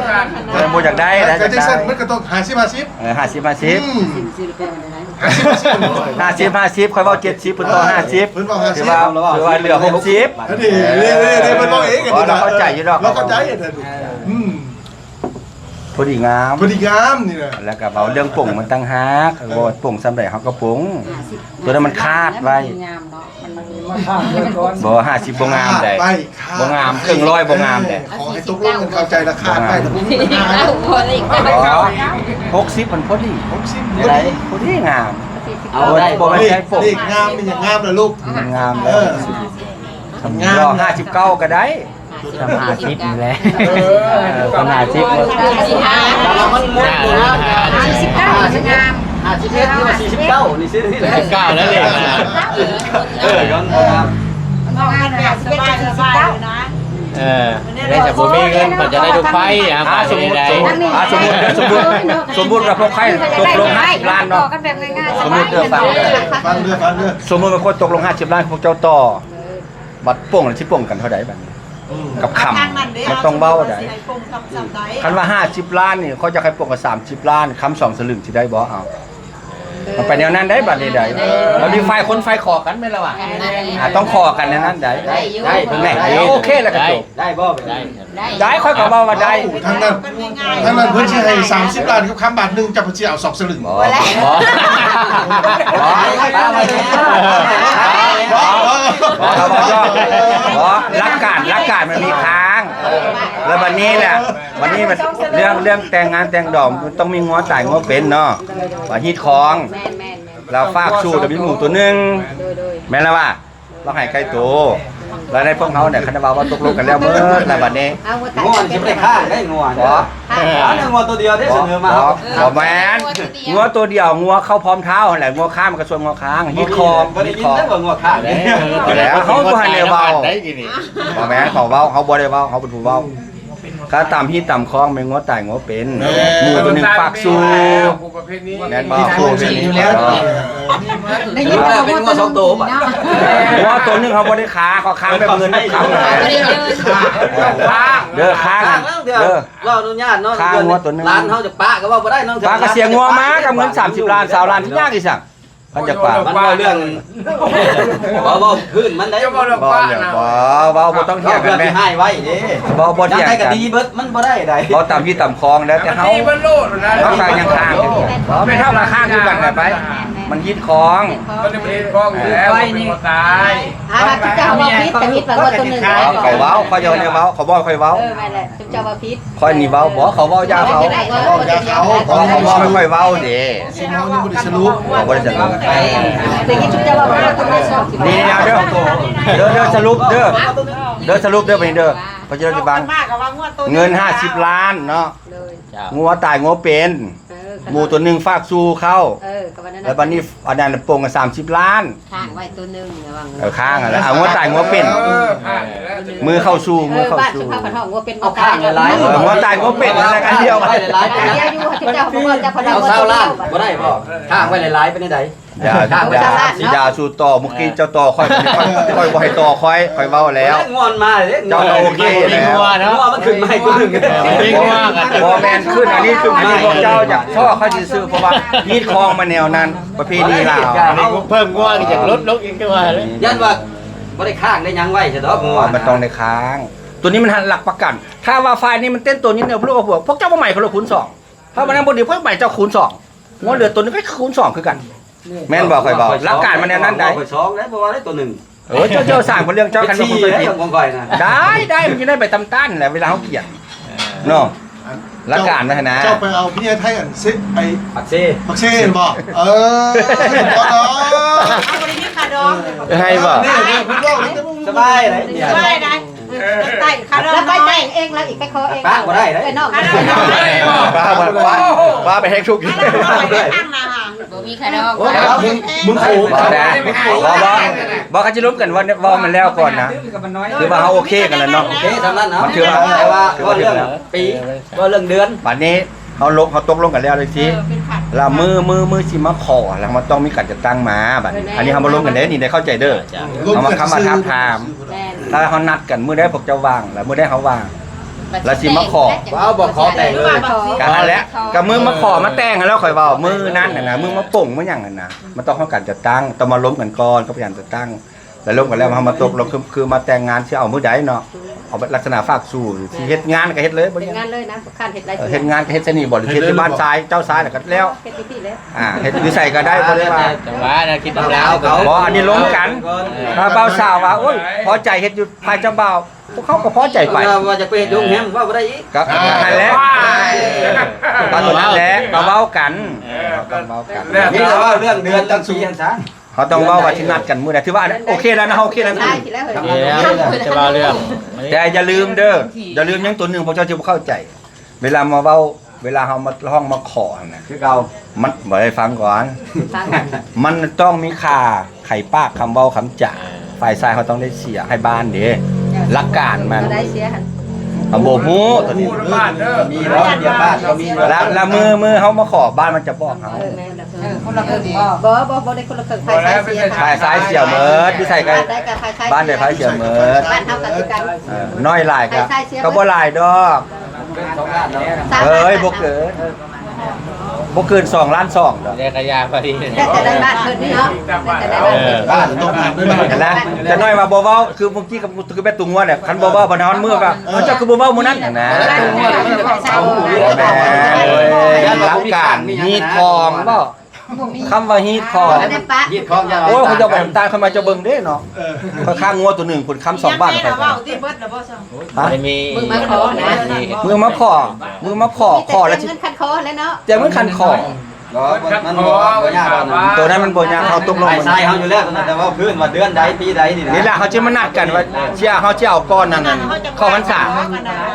ແຕ່ບໍ່ຢາກໄດ້ນະ ກໍຈັ່ງຊັ້ນ ຢາກໄດ້ ມັນກໍຕ້ອງຫ້າສິບ ຫ້າສິບ ເອີ ຫ້າສິບ ຫ້າສິບ ອືມ ຫ້າສິບ ຫ້າສິບ ຂ້ອຍເວົ້າເຈັດສິບ ເພິ່ນເວົ້າຫ້າສິບ ເພິ່ນເວົ້າຫ້າສິບ ຖືວ່າ ຖືວ່າເຫຼືອຫົກສິບ ເອີ ເພິ່ນເວົ້າເອງ ເອີ ເຂົ້າໃຈຢູ່ດອກ ເຮົາເຂົ້າໃຈ ອືມ ພໍດີງາມ ພໍດີງາມນີ້ນະ ແລ້ວກໍເວົ້າເລື່ອງປົງມັນຕ່າງຫາກ ເອີ ເວົ້າປົງສ່ຳໃດເຮົາກໍປົງ ຫ້າສິບ ຕົວນັ້ນມັນຂາດໄວ້ ງາມເນາະ ມັນ ມັນ ມັນມາຂາດໄວ້ກ່ອນ ບໍ່ ຫ້າສິບ ບໍ່ງາມໃດ ຂາດໄວ້ ຂາດ ບໍ່ງາມ ເຄິ່ງຮ້ອຍບໍ່ງາມໃດ ຂໍໃຫ້ຕົກລົງກັນເຂົ້າໃຈລາຄາໄປ ບໍ່ມີບັນຫາ ເອົາພໍເລີຍ ບໍ່ ຫົກສິບມັນພໍດີ ຫົກສິບ ພໍດີ ພໍດີງາມ ເອົາໄດ້ ບໍ່ແມ່ນໃຈປົງ ເລກງາມນີ້ຍັງງາມລະລູກ ງາມແລ້ວ ເອີ ງາມ ບໍ່ ຫ້າສິບເກົ້າກໍໄດ້ ສາມສິບນີ້ແຫຼະ ເອີ ເອີ ປະມານສິບ ຫ້າສິບຫ້າ ສີ່ສິບເກົ້າ ງາມ ຫ້າສິບເອັດ ຫຼືວ່າສີ່ສິບເກົ້າ ນີ້ຊິ ສີ່ສິບເກົ້າແລ້ວເລີຍ ເອີ ກໍງາມ ງາມ ຫ້າສິບເອັດ ສີ່ສິບເກົ້າ ເອີ ໄດ້ຈະບໍ່ມີເງິນ ເພິ່ນຈະໄດ້ລູກໄຟ ຫາ ອ່າ ໄປ ສົມມຸດ ໄດ້ ສົມມຸດ ສົມມຸດ ສົມມຸດວ່າພວກໄຄຕົກລົງຫ້າສິບລ້ານເນາະ ສະມຸດເດີ ຟັງເດີ ຟັງເດີ ຟັງເດີ ສົມມຸດວ່າຄົນຕົກລົງຫ້າສິບລ້ານ ພວກເຈົ້າຕໍ່ ບັດປົງລະຊິປົງກັນເທົ່າໃດບັດນີ້ ອືມ ກັບຄຳ ມັນຕ້ອງເວົ້າໃດ ຄັນວ່າຫ້າສິບລ້ານນີ້ ເຂົາຢາກໃຫ້ປົງກັນສາມສິບລ້ານ ຄຳສອງສະລຶງຊິໄດ້ບໍ່ ເອົາ ມັນໄປແນວນັ້ນໄດ໋ ບັດນີ້ໄດ໋ ເອີ ບັດນີ້ຝ່າຍຄົນຝ່າຍຂໍກັນແມ່ນລະວະ ອ່າ ຕ້ອງຂໍກັນແນວນັ້ນໄດ໋ ໄດ້ຢູ່ ໄດ້ ແມ່ນ ໂອເຄລະກະຈົບ ໄດ້ບໍ່ ໄດ້ ໄດ້ ຂ້ອຍກໍເວົ້າວ່າໄດ້ ທາງນັ້ນ ທາງນັ້ນເພິ່ນຊິໃຫ້ສາມສິບລ້ານກັບຄຳບາດໜຶ່ງ ເຈົ້າເພິ່ນຊິເອົາສອງສະລຶງ ບໍ່ ບໍ່ ບໍ່ ຫຼັກການ ຫຼັກການມັນມີຄ້າງ ແລ້ວບັດນີ້ແຫຼະ ບັດນີ້ມັນເລື່ອງ ເລື່ອງແຕ່ງງານແຕ່ງດອງ ມັນຕ້ອງມີງົວຕາຍງົວເປັນເນາະ ວ່າຮີດຄອງ ແມ່ນໆໆ ແລ້ວຟາກຊູ້ ແລ້ວມີໝູຕົວໜຶ່ງ ໂດຍໆ ແມ່ນລະວ່າ ລາວໃຫ້ໄກ່ໂຕ ແລ້ວໃນພວກເຮົານີ້ ຄັນວ່າ ວ່າຕົກລົງກັນແລ້ວໝົດແລ້ວບັດນີ້ ງົວມັນຊິບໍ່ໄດ້ຄ້າງໄດ໋ ງົວ ບໍ່ ເອີ ອັນນັ້ນງົວຕົວດຽວເດ້ ສະເໜີມາ ບໍ່ ບໍ່ແມ່ນ ງົວຕົວດຽວ ງົວເຂົ້າພ້ອມທ້າວຫັ້ນແຫຼະ ງົວຄ້າງມັນກໍສ່ວນງົວຄ້າງ ຮີດຄອງ ບໍ່ໄດ້ຍິນເດ້ວ່າງົວຄ້າງ ແລ້ວເຮົາບໍ່ທັນໄດ້ເວົ້າ ບໍ່ແມ່ນ ເຂົາເວົ້າ ເຮົາບໍ່ໄດ້ເວົ້າ ເຮົາເປັນຜູ້ເວົ້າ ກະຕາມຮີດຕາມຄອງແມ່ນງົວຕາຍງົວເປັນ ເອີ ໝູຕົວໜຶ່ງຟາກຊູ້ ແມ່ນບໍ່ ຜູ້ປະເພດນີ້ ແມ່ນບໍ່ ຜູ້ປະເພດນີ້ ໄດ້ຍິນວ່າເປັນງົວສອງໂຕ ງົວໂຕໜຶ່ງເຮົາບໍ່ໄດ້ຂາຍ ເຂົາຂາຍແບບເງິນຄຳ ເດີ ຄ້າງ ເດີ ຂໍອະນຸຍາດເນາະ ຄ້າງງົວໂຕໜຶ່ງ ຫຼານເຮົາຈະປະກໍເວົ້າບໍ່ໄດ້ເນາະ ປະກໍເສຍງົວມາກັບເງິນສາມສິບລ້ານ ຊາວລ້ານ ຊິຍາກອີ່ສັງ ພັນຈັກປາຍ ມັນເວົ້າເລື່ອງ ເວົ້າ ເວົ້າພື້ນມັນໄດ້ ເວົ້າເລື່ອງ ເວົ້າ ເວົ້າບໍ່ຕ້ອງຖຽງກັນແມ່ ເວົ້າເພື່ອຊິໃຫ້ໄວ້ເດ້ ເວົ້າບໍ່ຖຽງກັນ ຢາກໄດ້ກໍດີເບິດ ມັນບໍ່ໄດ້ໃດ ເວົ້າຕາມທີ່ຕາມຄອງ ແລ້ວແຕ່ເຮົາ ມັນດີເບິດໂລດນະ ເຮົາກໍຍັງຄ້າງຢູ່ ເວົ້າແມ່ນເຮົາກໍຄ້າງຄືກັນແຫຼະໄປ ມັນຮີດຄອງ ມັນເຮັດຄອງຢູ່ແລ້ວ ເປັນບໍ່ຕາຍ ອ່າ ເຈົ້າເວົ້າຜິດ ເຈົ້າຜິດວ່າງົວໂຕໜຶ່ງ ເຂົາເວົ້າ ເຂົາເຈົ້າໄດ້ເວົ້າ ເຂົາບໍ່ຄ່ອຍເວົ້າ ເອີ ແມ່ນແຫຼະ ເຈົ້າເວົ້າຜິດ ຂ້ອຍນີ້ເວົ້າບໍ່ ເຂົາເວົ້າຢ່າເຂົາ ເຂົາເວົ້າຢ່າເຂົາ ເຂົາເວົ້າ ຂ້ອຍເວົ້າເດ້ ເຮົາຍັງບໍ່ໄດ້ສະຫຼຸບ ເຮົາບໍ່ໄດ້ສະຫຼຸບ ໄດ້ຍິນເຈົ້າເວົ້າວ່າ ນີ້ເດີ ເດີ ເດີ ສະຫຼຸບເດີ ເດີ ສະຫຼຸບເດີ ໄປເດີ ເພິ່ນຈະໄດ້ຟັງ ເງິນຫ້າສິບລ້ານເນາະ ງົວຕາຍງົວເປັນ ເອີ ໝູຕົວໜຶ່ງຝາກສູ່ເຂົາ ເອີ ກໍວ່ານັ້ນ ແລ້ວບັດນີ້ອັນນັ້ນປົງກັນສາມສິບລ້ານ ຄ້າງໄວ້ຕົວໜຶ່ງລະຫວ່າງ ເອີ ຄ້າງຫັ້ນແຫຼະ ເອົາງົວຕາຍງົວເປັນ ເອີ ຄ້າງຢູ່ແລ້ວ ມື້ເຂົ້າສູ່ ເອີ ມື້ເຂົ້າສູ່ ບ້ານສຸພາບເພິ່ນຮ້ອງງົວເປັນ ເອົາຄ້າງຫຼາຍໆ ເອີ ງົວຕາຍງົວເປັນ ອັນນັ້ນອັນດຽວ ເອົາຫຼາຍໆ ເອົາຊາວລ້ານບໍ່ໄດ້ບໍ່ ຄ້າງໄວ້ຫຼາຍໆ ເປັນຈັ່ງໃດ ຢ່າ ຢ່າ ຢ່າສູ່ຕໍ່ ມື້ກີ້ເຈົ້າຕໍ່ຂ້ອຍ ຂ້ອຍ ຂ້ອຍບໍ່ໃຫ້ຕໍ່ຂ້ອຍ ຂ້ອຍເວົ້າແລ້ວ ງົວມັນມາເດ້ ເຈົ້າກໍໂອເຄແລ້ວ ງົວມັນຂຶ້ນມາໃຫ້ຕົວໜຶ່ງ ເອີ ບໍ່ແມ່ນຂຶ້ນ ອັນນີ້ຄື ອັນນີ້ພວກເຈົ້າຢາກຊອກຂ້ອຍຊື່ໆ ເພາະວ່າຮີດຄອງມາແນວນັ້ນ ປະເພນີລາວ ເພີ່ມງົວກໍຢາກລົດລົງອີກ ຈັ່ງວ່າເລີຍ ຢ້ານວ່າບໍ່ໄດ້ຄ້າງໄດ້ຫຍັງໄວ້ຊະດອກ ງົວມັນຕ້ອງໄດ້ຄ້າງ ຕົວນີ້ມັນຮັບປະກັນ ຖ້າວ່າຝ່າຍນີ້ມັນເຕັ້ນຕົວນີ້ແນວພວກ ພວກເຈົ້າບໍ່ໃໝ່ເຂົາເລີຍຄູນສອງ ຖ້າມັນຍັງບໍ່ດີ ພວກໃໝ່ເຈົ້າຄູນສອງ ງົວເຫຼືອຕົວນີ້ກໍຄູນສອງຄືກັນ ແມ່ນບໍ່ຂ້ອຍເວົ້າ ຫຼັກການມັນແນວນັ້ນໃດ ຂ້ອຍສອງໄດ້ ບໍ່ວ່າໄດ້ຕົວໜຶ່ງ ເອີ ເຈົ້າ ເຈົ້າສ້າງເປັນເລື່ອງເຈົ້າ ຄັນບໍ່ເຄີຍຜິດ ຂອງຂ້ອຍນະ ໄດ້ ໄດ້ ມັນຈະໄດ້ໃບຕຳຕ້ານແຫຼະ ເວລາເຮົາກຽດເນາະ ຫຼັກການມັນຫັ້ນນະ ເຈົ້າໄປເອົາເມຍໄທອັນເຊ ໄປປາກເຊ ປາກເຊແມ່ນບໍ່ ເອີ ບໍ່ເນາະ ເຮົາບໍ່ໄດ້ມີຄ່າດອງ ໃຫ້ບໍ່ ນີ້ ນີ້ ເພິ່ນເວົ້າ ສະບາຍເດ້ ສະບາຍໄດ ເອີ ໄດ້ຄ່າດອງ ແລ້ວໄປແຕ່ງເອງ ແລ້ວອີກໄປຂໍເອງ ປະບໍ່ໄດ້ເດ້ ໄປນອກ ປະ ປະ ປະໄປແຮງທຸກອີກ ບໍ່ມີຄ່າດອງ ໂອ້ຍ ມຶງ ມຶງໂຫ ບໍ່ໄດ້ ບໍ່ ບໍ່ ບໍ່ ຄັນຊິລົມກັນ ເວົ້າ ເວົ້າມັນແລ້ວກ່ອນນະ ຖືວ່າເຮົາໂອເຄກັນແລ້ວເນາະ ໂອເຄສ່ຳນັ້ນເນາະ ມັນຖືວ່າ ແຕ່ວ່າເວົ້າເລື່ອງປີ ເວົ້າເລື່ອງເດືອນ ບັດນີ້ ເຮົາລົມ ເຮົາຕົກລົງກັນແລ້ວຈັ່ງຊີ້ ເອີ ເປັນຂັ້ນ ລະມື້ ມື້ ມື້ຊິມາຂໍ ລະມັນຕ້ອງມີການຈັດຕັ້ງມາ ບັດນີ້ ເອີ ອັນນີ້ເຮົາມາລົມກັນເດ້ ນີ້ໄດ້ເຂົ້າໃຈເດີ້ ເຮົາມາຄຳວ່າທາບທາມ ແມ່ນ ລະເຮົານັດກັນມື້ໃດພວກເຈົ້າວ່າງ ລະມື້ໃດເຮົາວ່າງ ລະຊິມາຂໍ ເວົ້າບໍ່ຂໍແຕ່ງເລີຍ ກະຫັ້ນແຫຼະ ກະມື້ມາຂໍມາແຕ່ງຫັ້ນແຫຼະ ຂ້ອຍເວົ້າມື້ນັ້ນຫັ້ນນະ ມື້ມາປົງມາຫຍັງຫັ້ນນະ ມັນຕ້ອງເຮົາການຈັດຕັ້ງ ຕ້ອງມາລົມກັນກ່ອນ ກັບການຈັດຕັ້ງ ແລ້ວລົມກັນແລ້ວ ເຮົາມາຕົກລົງ ຄື ຄືມາແຕ່ງງານ ຊິເອົາມື້ໃດເນາະ ເອົາແບບລັກສະນະຝາກສູ່ ຊິເຮັດງານກໍເຮັດເລີຍ ບໍ່ ເຮັດງານເລີຍນະ ຄັນເຮັດໄດ້ ເອີ ເຮັດງານກໍເຮັດຊະນີ້ບໍ່ ຫຼືເຮັດຢູ່ບ້ານຊາຍ ເຈົ້າຊາຍ ແລ້ວກໍແລ້ວ ເຮັດຢູ່ພີ້ແຫຼະ ອ່າ ເຮັດຢູ່ໃສກໍໄດ້ ບໍ່ໄດ້ວ່າ ຈັງຫວະນະ ຄິດນຳລາວເຂົາ ບໍ່ ອັນນີ້ລົມກັນ ຖ້າບ່າວສາວວ່າ ໂອ້ຍ ພໍໃຈເຮັດຢູ່ຝ່າຍເຈົ້າບ່າວ ພວກເຂົາກໍພໍໃຈໄປ ວ່າຈະໄປເຮັດໂຮງແຮມ ເວົ້າບໍ່ໄດ້ອີກ ກໍນັ້ນແຫຼະ ກໍຕົວນັ້ນແຫຼະ ກໍເວົ້າກັນ ເອີ ເຮົາຕ້ອງເວົ້າກັນ ມີແຕ່ເວົ້າເລື່ອງເດືອນກັນສູງ ເຮົາຕ້ອງເວົ້າວ່າຊິນັດກັນມື້ໃດ ຖືວ່າໂອເຄແລ້ວນະ ເຮົາໂອເຄແລ້ວນະ ໂອເຄແລ້ວ ແຕ່ວ່າເລື່ອງ ແຕ່ຢ່າລືມເດີ້ ຢ່າລືມຫຍັງຕົວໜຶ່ງ ພວກເຈົ້າຊິບໍ່ເຂົ້າໃຈ ເວລາມາເວົ້າ ເວລາເຮົາມາຮ້ອງມາຂໍຫັ້ນນະ ຄືເກົ່າ ມັນ ບໍ່ໄດ້ຟັງກ່ອນ ມັນຕ້ອງມີຄ່າໄຂປາກ ຄຳເວົ້າຄຳຈາ ເອີ ຝ່າຍຊາຍເຮົາຕ້ອງໄດ້ເສຍໃຫ້ບ້ານເດ້ ເອີ ຫຼັກການມັນ ບໍ່ໄດ້ເສຍຫັ້ນ ເຮົາບໍ່ຮູ້ຕົວນີ້ ມີບໍ່ ເມຍບ້ານກໍມີ ລະ ລະມື້ ມື້ເຮົາມາຂໍ ບ້ານມັນຈະບອກເຮົາ ເອີ ແມ່ນ ເອີ ຄົນລະເຄິ່ງບໍ່ ບໍ່ ບໍ່ ບໍ່ໄດ້ຄົນລະເຄິ່ງ ຝ່າຍຊາຍເສຍ ຝ່າຍຊາຍເສຍໝົດ ຢູ່ໃສກໍ ບ້ານໃດກໍຝ່າຍຊາຍເສຍໝົດ ບ້ານເຮົາກໍຄືກັນ ເອີ ນ້ອຍຫຼາຍກໍ ຝ່າຍຊາຍເສຍ ກໍບໍ່ຫຼາຍດອກ ເອີຍ ບໍ່ເກີນ ບໍ່ເກີນສອງລ້ານສອງດອກ ແລ້ວກໍຢາພໍດີ ແລ້ວແຕ່ໄດ້ບ້ານເພິ່ນນີ້ເນາະ ແລ້ວແຕ່ໄດ້ບ້ານເພິ່ນ ເອີ ບ້ານຕົກໜັກດ້ວຍ ແລ້ວຈະໜ້ອຍວ່າບໍ່ເວົ້າ ຄືເມື່ອກີ້ກໍຄືແບບຕົວງົວແຫຼະ ຄັນບໍ່ເວົ້າບັດຮອດມື້ກໍ ເອີ ເຈົ້າຄືບໍ່ເວົ້າມື້ນັ້ນຫັ້ນນະ ແມ່ນ ຫຼັກການຮີດຄອງເວົ້າ ຄຳວ່າຮີດຄອງ ອັນນັ້ນປະ ຮີດຄອງ ໂອ້ຍ ເຂົາເຈົ້າໄປນ້ຳຕານ ຂ້ອຍມາເຈົ້າເບິ່ງເດ້ເນາະ ເອີ ຂ້ອຍຄ້າງົວຕົວໜຶ່ງພຸ້ນ ຄຳສອງບາດ ຂ້ອຍ ບໍ່ໄດ້ເບິດລະບໍ່ຊັ້ນ ຮະ ບໍ່ໄດ້ມີ ມື້ມາຂໍນະ ມື້ມາຂໍ ມື້ມາຂໍ ຂໍແລ້ວຊິ ເງິນຄັນຄໍແລ້ວເນາະ ແຕ່ເງິນຄັນຄໍ ບໍ່ ມັນບໍ່ ບໍ່ຍາກດອກນະ ໂຕນັ້ນມັນບໍ່ຍາກ ເຮົາຕົກລົງ ອ້າຍຊາຍເຮົາຢູ່ແລ້ວ ແຕ່ວ່າເພິ່ນວ່າເດືອນໃດ ປີໃດນີ້ນະ ນີ້ລະ ເຮົາຊິມານັດກັນວ່າ ຊິເຮົາຊິເອົາກ່ອນນັ້ນ ເຂົ້າພັນສາ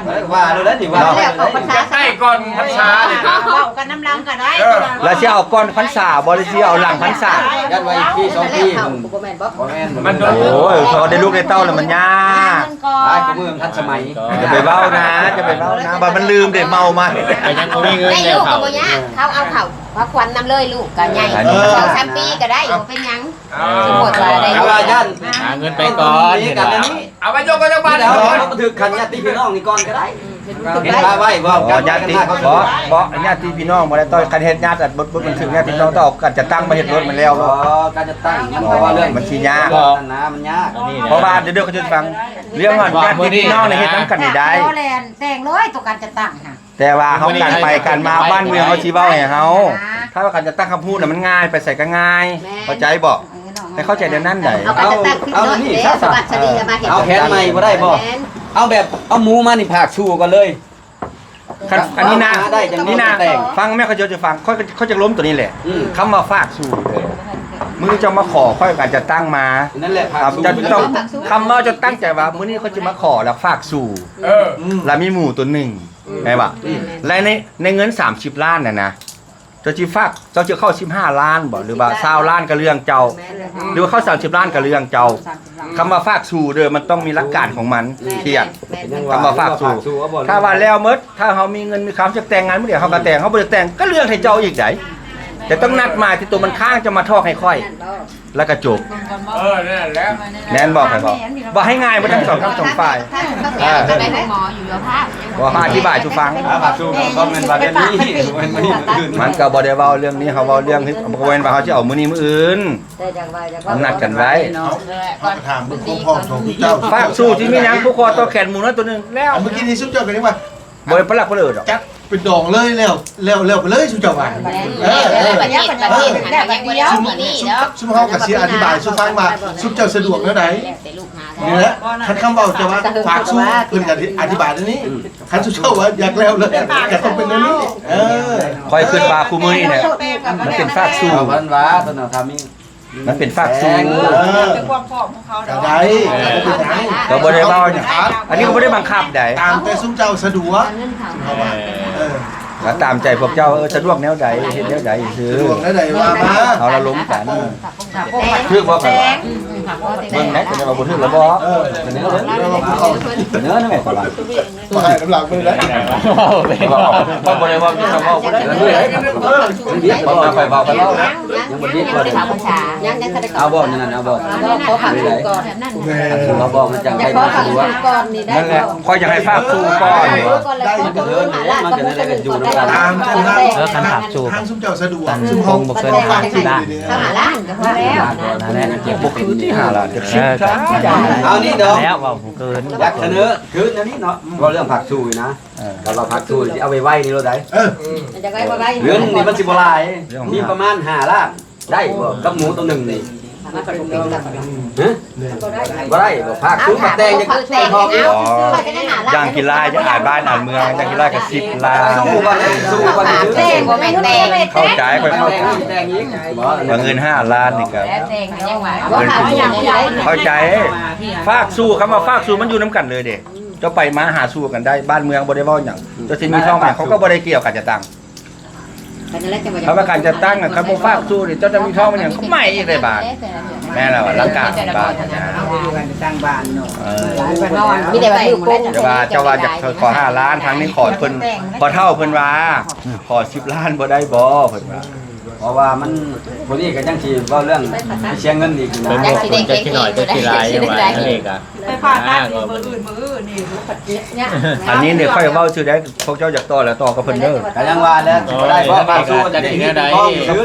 ເອີ ວ່າແລ້ວແຫຼະນີ້ ວ່າແລ້ວ ເນາະ ເຂົ້າພັນສາ ໃກ້ກ່ອນພັນສາ ເວົ້າກັນນຳຫຼັງກໍໄດ້ ເອີ ແລ້ວຊິເອົາກ່ອນພັນສາບໍ່ ຫຼືຊິເອົາຫຼັງພັນສາ ຢ້ານວ່າອີກປີສອງປີ ເຂົ້າ ບໍ່ແມ່ນບໍ່ ບໍ່ແມ່ນ ມັນໂດນ ໂອ້ຍ ພໍໄດ້ລູກໄດ້ເຕົ້າແລ້ວມັນຍາກ ຫຼາຍກວ່າມື້ ມັນທັນສະໄໝ ຢ່າໄປເວົ້ານະ ຢ່າໄປເວົ້ານະ ບັດມັນລືມເດ້ ເມົາມາ ກໍຍັງບໍ່ມີເງິນ ໄດ້ລູກກໍບໍ່ຍາກ ເຂົາເອົາເຂົ້າ ເອົາຂວັນນຳເລີຍ ລູກກໍໃຫຍ່ ສອງສາມປີກໍໄດ້ ບໍ່ເປັນຫຍັງ ເອີ ສົມມຸດວ່າໄດ້ ແຕ່ວ່າຢ້ານ ຫາເງິນໄປກ່ອນ ເຫັນບໍ່ ເອົາໄປຍົກໄປຈັກບາດ ເຮົາບັນທຶກຂັ້ນຍາດຕິພີ່ນ້ອງນີ້ກ່ອນກໍໄດ້ ເຫັນວ່າໄວ້ບໍ່ ບໍ່ ຍາດຕິ ບໍ່ ບໍ່ ຍາດຕິພີ່ນ້ອງບໍ່ໄດ້ ຕ້ອງຄັນເຮັດຍາດ ບົດບັນທຶກຍາດຕິພີ່ນ້ອງ ຕ້ອງເອົາການຈັດຕັ້ງມາເຮັດລົດມັນແລ້ວ ອໍ ການຈັດຕັ້ງ ມັນບໍ່ວ່າເລື່ອງ ມັນຊິຍາກ ນັ້ນນະ ມັນຍາກ ເພາະວ່າດຽວເຂົາຈະຟັງ ເລື່ອງຍາດຕິພີ່ນ້ອງນີ້ເຮັດນຳກັນນີ້ໄດ້ ບໍ່ແລ້ວແຕ່ງເລີຍ ຕົວການຈັດຕັ້ງຫັ້ນ ແຕ່ວ່າເຮົາກັນໄປກັນມາ ບ້ານເມືອງເຮົາຊິເວົ້າໃຫ້ເຮົາ ຖ້າວ່າການຈັດຕັ້ງຄຳພູດນະ ມັນງ່າຍ ໄປໃສກໍງ່າຍ ແມ່ນ ເຂົ້າໃຈບໍ່ ເອີ ໃຫ້ເຂົ້າໃຈແນວນັ້ນໄດ໋ ເອົາ ເອົານີ້ຊະ ເອົາແຜນໃໝ່ບໍ່ໄດ້ບໍ່ ແມ່ນ ເອົາແບບ ເອົາໝູມານີ້ຝາກສູ່ກ່ອນເລີຍ ຄັນ ອັນນີ້ນະ ນີ້ນະ ຟັງແມ່ ຂ້ອຍຈະຟັງ ຂ້ອຍ ຂ້ອຍຈະລົມຕົວນີ້ແຫຼະ ອືມ ຄຳວ່າຝາກສູ່ເດີ ມື້ເຈົ້າມາຂໍ ຂ້ອຍກໍຈະຕັ້ງມາ ນັ້ນແຫຼະ ຝາກສູ່ ເຈົ້າຕ້ອງ ຄຳເວົ້າເຈົ້າຕັ້ງໃຈວ່າ ມື້ນີ້ຂ້ອຍຈະມາຂໍ ແລ້ວຝາກສູ່ ເອີ ອືມ ແລ້ວມີໝູຕົວໜຶ່ງ ອືມ ແມ່ນບໍ່ ອືມ ແລະ ໃນ ໃນເງິນສາມສິບລ້ານນັ້ນນະ ເຈົ້າຊິຝາກ ເຈົ້າຈະເຂົ້າສິບຫ້າລ້ານບໍ່ ຫຼືວ່າຊາວລ້ານກໍເລື່ອງເຈົ້າ ແມ່ນແລ້ວ ຫຼືວ່າເຂົ້າສາມສິບລ້ານກໍເລື່ອງເຈົ້າ ສາມສິບລ້ານ ຄຳວ່າຝາກສູ່ເດີ ມັນຕ້ອງມີຫຼັກການຂອງມັນ ອືມ ຂຽນ ແມ່ນໆ ຄຳວ່າຝາກສູ່ ຖ້າວ່າແລ້ວໝົດ ຖ້າເຮົາມີເງິນມີຄຳ ຈະແຕ່ງງານມື້ດຽວ ເຮົາກໍແຕ່ງ ເຮົາບໍ່ໄດ້ແຕ່ງ ກໍເລື່ອງໃຫ້ເຈົ້າອີກໃດ໋ ແຕ່ຕ້ອງນັດໝາຍທີ່ໂຕມັນຄ້າງ ຈະມາຖອກໃຫ້ຂ້ອຍ ແລ້ວກໍຈົບ ເອີ ນັ້ນແຫຼະ ແມ່ນບໍ່ ຂ້ອຍບອກ ບໍ່ໃຫ້ງ່າຍໝົດທັງສອງ ທັງສອງຝ່າຍ ເອີ ໄປໂຮງໝໍຢູ່ຢູ່ພາ ບໍ່ ຂ້ອຍອະທິບາຍສູ່ຟັງ ອ່າ ຝາກສູ່ກໍແມ່ນວ່າແບບນີ້ ມັນກໍບໍ່ໄດ້ເວົ້າເລື່ອງນີ້ ເຮົາເວົ້າເລື່ອງ ບໍ່ແມ່ນວ່າເຮົາຊິເອົາມື້ນີ້ມື້ອື່ນ ແຕ່ຢາກວ່າ ຢາກວ່າ ນັດກັນໄວ້ ເຮົາກໍຖາມເບິ່ງຄວາມພ້ອມຂອງເຈົ້າ ຝາກສູ່ທີ່ມີຫຍັງ ຜູ້ຂໍຕໍ່ແຂນໝູນ້ອຍຕົວໜຶ່ງແລ້ວ ອັນເມື່ອກີ້ນີ້ຊຸມເຈົ້າກໍຍັງວ່າ ບໍ່ໄດ້ປະຫຼັກປະເຫຼີດອກ ຈັດເປັນດອງເລີຍ ແລ້ວ ແລ້ວ ແລ້ວໄປເລີຍຊຸມເຈົ້າວ່າ ເອີ ເອີ ເອີ ຊຸມ ຊຸມ ຊຸມເຮົາກໍຊິອະທິບາຍສູ່ຟັງວ່າ ຊຸມເຈົ້າສະດວກແນວໃດ ນີ້ແຫຼະ ຄັນຄຳເວົ້າເຈົ້າວ່າຝາກສູ່ ເພິ່ນກໍອະທິບາຍແນວນີ້ ອືມ ຄັນຊຸມເຈົ້າວ່າຢາກແລ້ວເລີຍ ກໍຕ້ອງເປັນແນວນີ້ ເອີ ຂ້ອຍຄິດວ່າຄູ່ມື້ນີ້ແຫຼະ ມັນເປັນຝາກສູ່ ເອົາ ມັນວ່າຕົວນັ້ນຖ້າມີ ມັນເປັນຝາກສູ່ ເອີ ເປັນຄວາມພ້ອມຂອງເຂົາດອກ ກໍໄດ້ ເອີ ບໍ່ເປັນຫຍັງ ກໍບໍ່ໄດ້ເວົ້າຫຍັງ ອັນນີ້ກໍບໍ່ໄດ້ບັງຄັບໃດ ຕາມແຕ່ຊຸມເຈົ້າສະດວກ ເອີ ເອີ ກໍຕາມໃຈພວກເຈົ້າ ເອີ ສະດວກແນວໃດ ເຮັດແນວໃດຊື່ ສະດວກແນວໃດວ່າມາ ເຮົາລະລົມກັນ ເອີ ຖືກບໍ່ຂ້ອຍວ່າ ເບິ່ງແດ່ ເພິ່ນວ່າບໍ່ຖືກລະບໍ່ ເອີ ສະເໜີເບິ່ງ ສະເໜີນຳແມ່ຂ້ອຍວ່າ ໄປນຳຫຼັງເພິ່ນແລ້ວ ເວົ້າໄປ ເວົ້າໄປ ເວົ້າບໍ່ໄດ້ເວົ້າ ເຈົ້າເວົ້າບໍ່ໄດ້ ເອີ ເວົ້າໄປ ເວົ້າໄປ ເວົ້ານະ ຍັງບໍ່ໄດ້ເວົ້າເດ້ ຍັງ ຍັງບໍ່ໄດ້ເຂົ້າພັນສາ ຍັງ ຍັງບໍ່ໄດ້ເຂົ້າ ເອົາບໍ່ ນັ້ນ ເອົາບໍ່ ເອົາບໍ່ ຂໍຝາກສູ່ກ່ອນ ເອົາບໍ່ ມັນຈັ່ງໄປມາສະດວກ ນັ້ນແຫຼະ ຂ້ອຍຢາກໃຫ້ຝາກສູ່ກ່ອນ ໄດ້ ມັນກໍເດີນ ມັນກໍໄດ້ຢູ່ນຳກັນ ເອີ ຄັນຝາກສູ່ ທາງຊຸມເຈົ້າສະດວກ ຊຸມເຮົາບໍ່ເກີນຫ້າລ້ານ ເຮົາຫ້າລ້ານກໍພໍແລ້ວ ນັ້ນແຫຼະ ບໍ່ຄືທີ່ຫ້າລ້ານ ເອີ ເອົານີ້ດອກ ແລ້ວເວົ້າບໍ່ເກີນ ຢາກສະເໜີຄືແນວນີ້ເນາະ ເວົ້າເລື່ອງຝາກສູ່ນີ້ນະ ເອີ ຄັນວ່າຝາກສູ່ຊິເອົາໄວໆນີ້ໂລດໃດ ເອີ ຢາກໄວໆ ເງິນນີ້ມັນຊິບໍ່ຫຼາຍ ມີປະມານຫ້າລ້ານ ໄດ້ບໍ່ ກັບໝູໂຕໜຶ່ງນີ້ ມັນກໍບໍ່ເປັນກັບ ຮະ ບໍ່ໄດ້ ບໍ່ໄດ້ບໍ່ ຝາກສູ່ ຝາກແຕ່ງ ຢາກແຕ່ງ ເອົາຊື່ໆ ຢາກກິນຫຼາຍ ຢາກອາຍບ້ານອາຍເມືອງ ຢາກກິນຫຼາຍກໍສິບລ້ານ ສູ້ກັນ ສູ້ກັນ ແຕ່ງບໍ່ແມ່ນແຕ່ງ ເຂົ້າໃຈ ຂ້ອຍເຂົ້າໃຈ ແຕ່ງອີກ ວ່າເງິນຫ້າລ້ານນີ້ກໍ ແຕ່ງກໍຍັງວ່າ ເຂົ້າໃຈ ຝາກສູ່ ຄຳວ່າຝາກສູ່ມັນຢູ່ນຳກັນເລີຍເດ້ ເຈົ້າໄປມາຫາສູ່ກັນໄດ້ ບ້ານເມືອງບໍ່ໄດ້ເວົ້າຫຍັງ ເຈົ້າຊິມີທ້ອງຫຍັງ ເຂົາກໍບໍ່ໄດ້ກ່ຽວກັນຈະຕັ້ງ ຄັນວ່າການຈັດຕັ້ງນະ ຄັນບໍ່ຝາກສູ່ນີ້ ເຈົ້າຈະມີທ້ອງມັນຫຍັງກໍໃໝ່ອີກໄດ້ບາດ ແມ່ນແລ້ວ ຫຼັກການບ້ານນະ ເອີ ມີແຕ່ວ່າຢູ່ກົງ ແຕ່ວ່າເຈົ້າວ່າຢາກຂໍຫ້າລ້ານ ທາງນີ້ຂໍເພິ່ນ ພໍ່ເຖົ້າເພິ່ນວ່າ ຂໍສິບລ້ານບໍ່ໄດ້ບໍ່ ເພິ່ນວ່າ ເພາະວ່າມັນ ຜູ້ນີ້ກໍຍັງຊິເວົ້າເລື່ອງໄປເສຍເງິນອີກນະ ຈັກຊິໄດ້ ຈັກຊິໜ້ອຍ ຈັກຊິຫຼາຍ ຈັ່ງວ່າອັນນີ້ກໍ ໄປຜ່າຕັດນີ້ ມື້ອື່ນ ມື້ອື່ນນີ້ ອັນນີ້ນີ້ຂ້ອຍເວົ້າຊື່ໄດ້ ພວກເຈົ້າຢາກຕໍ່ແລ້ວຕໍ່ກັບເພິ່ນເດີ ກໍຍັງວ່າແລ້ວ ຊິບໍ່ໄດ້ ເພາະວ່າສູ່ອັນນີ້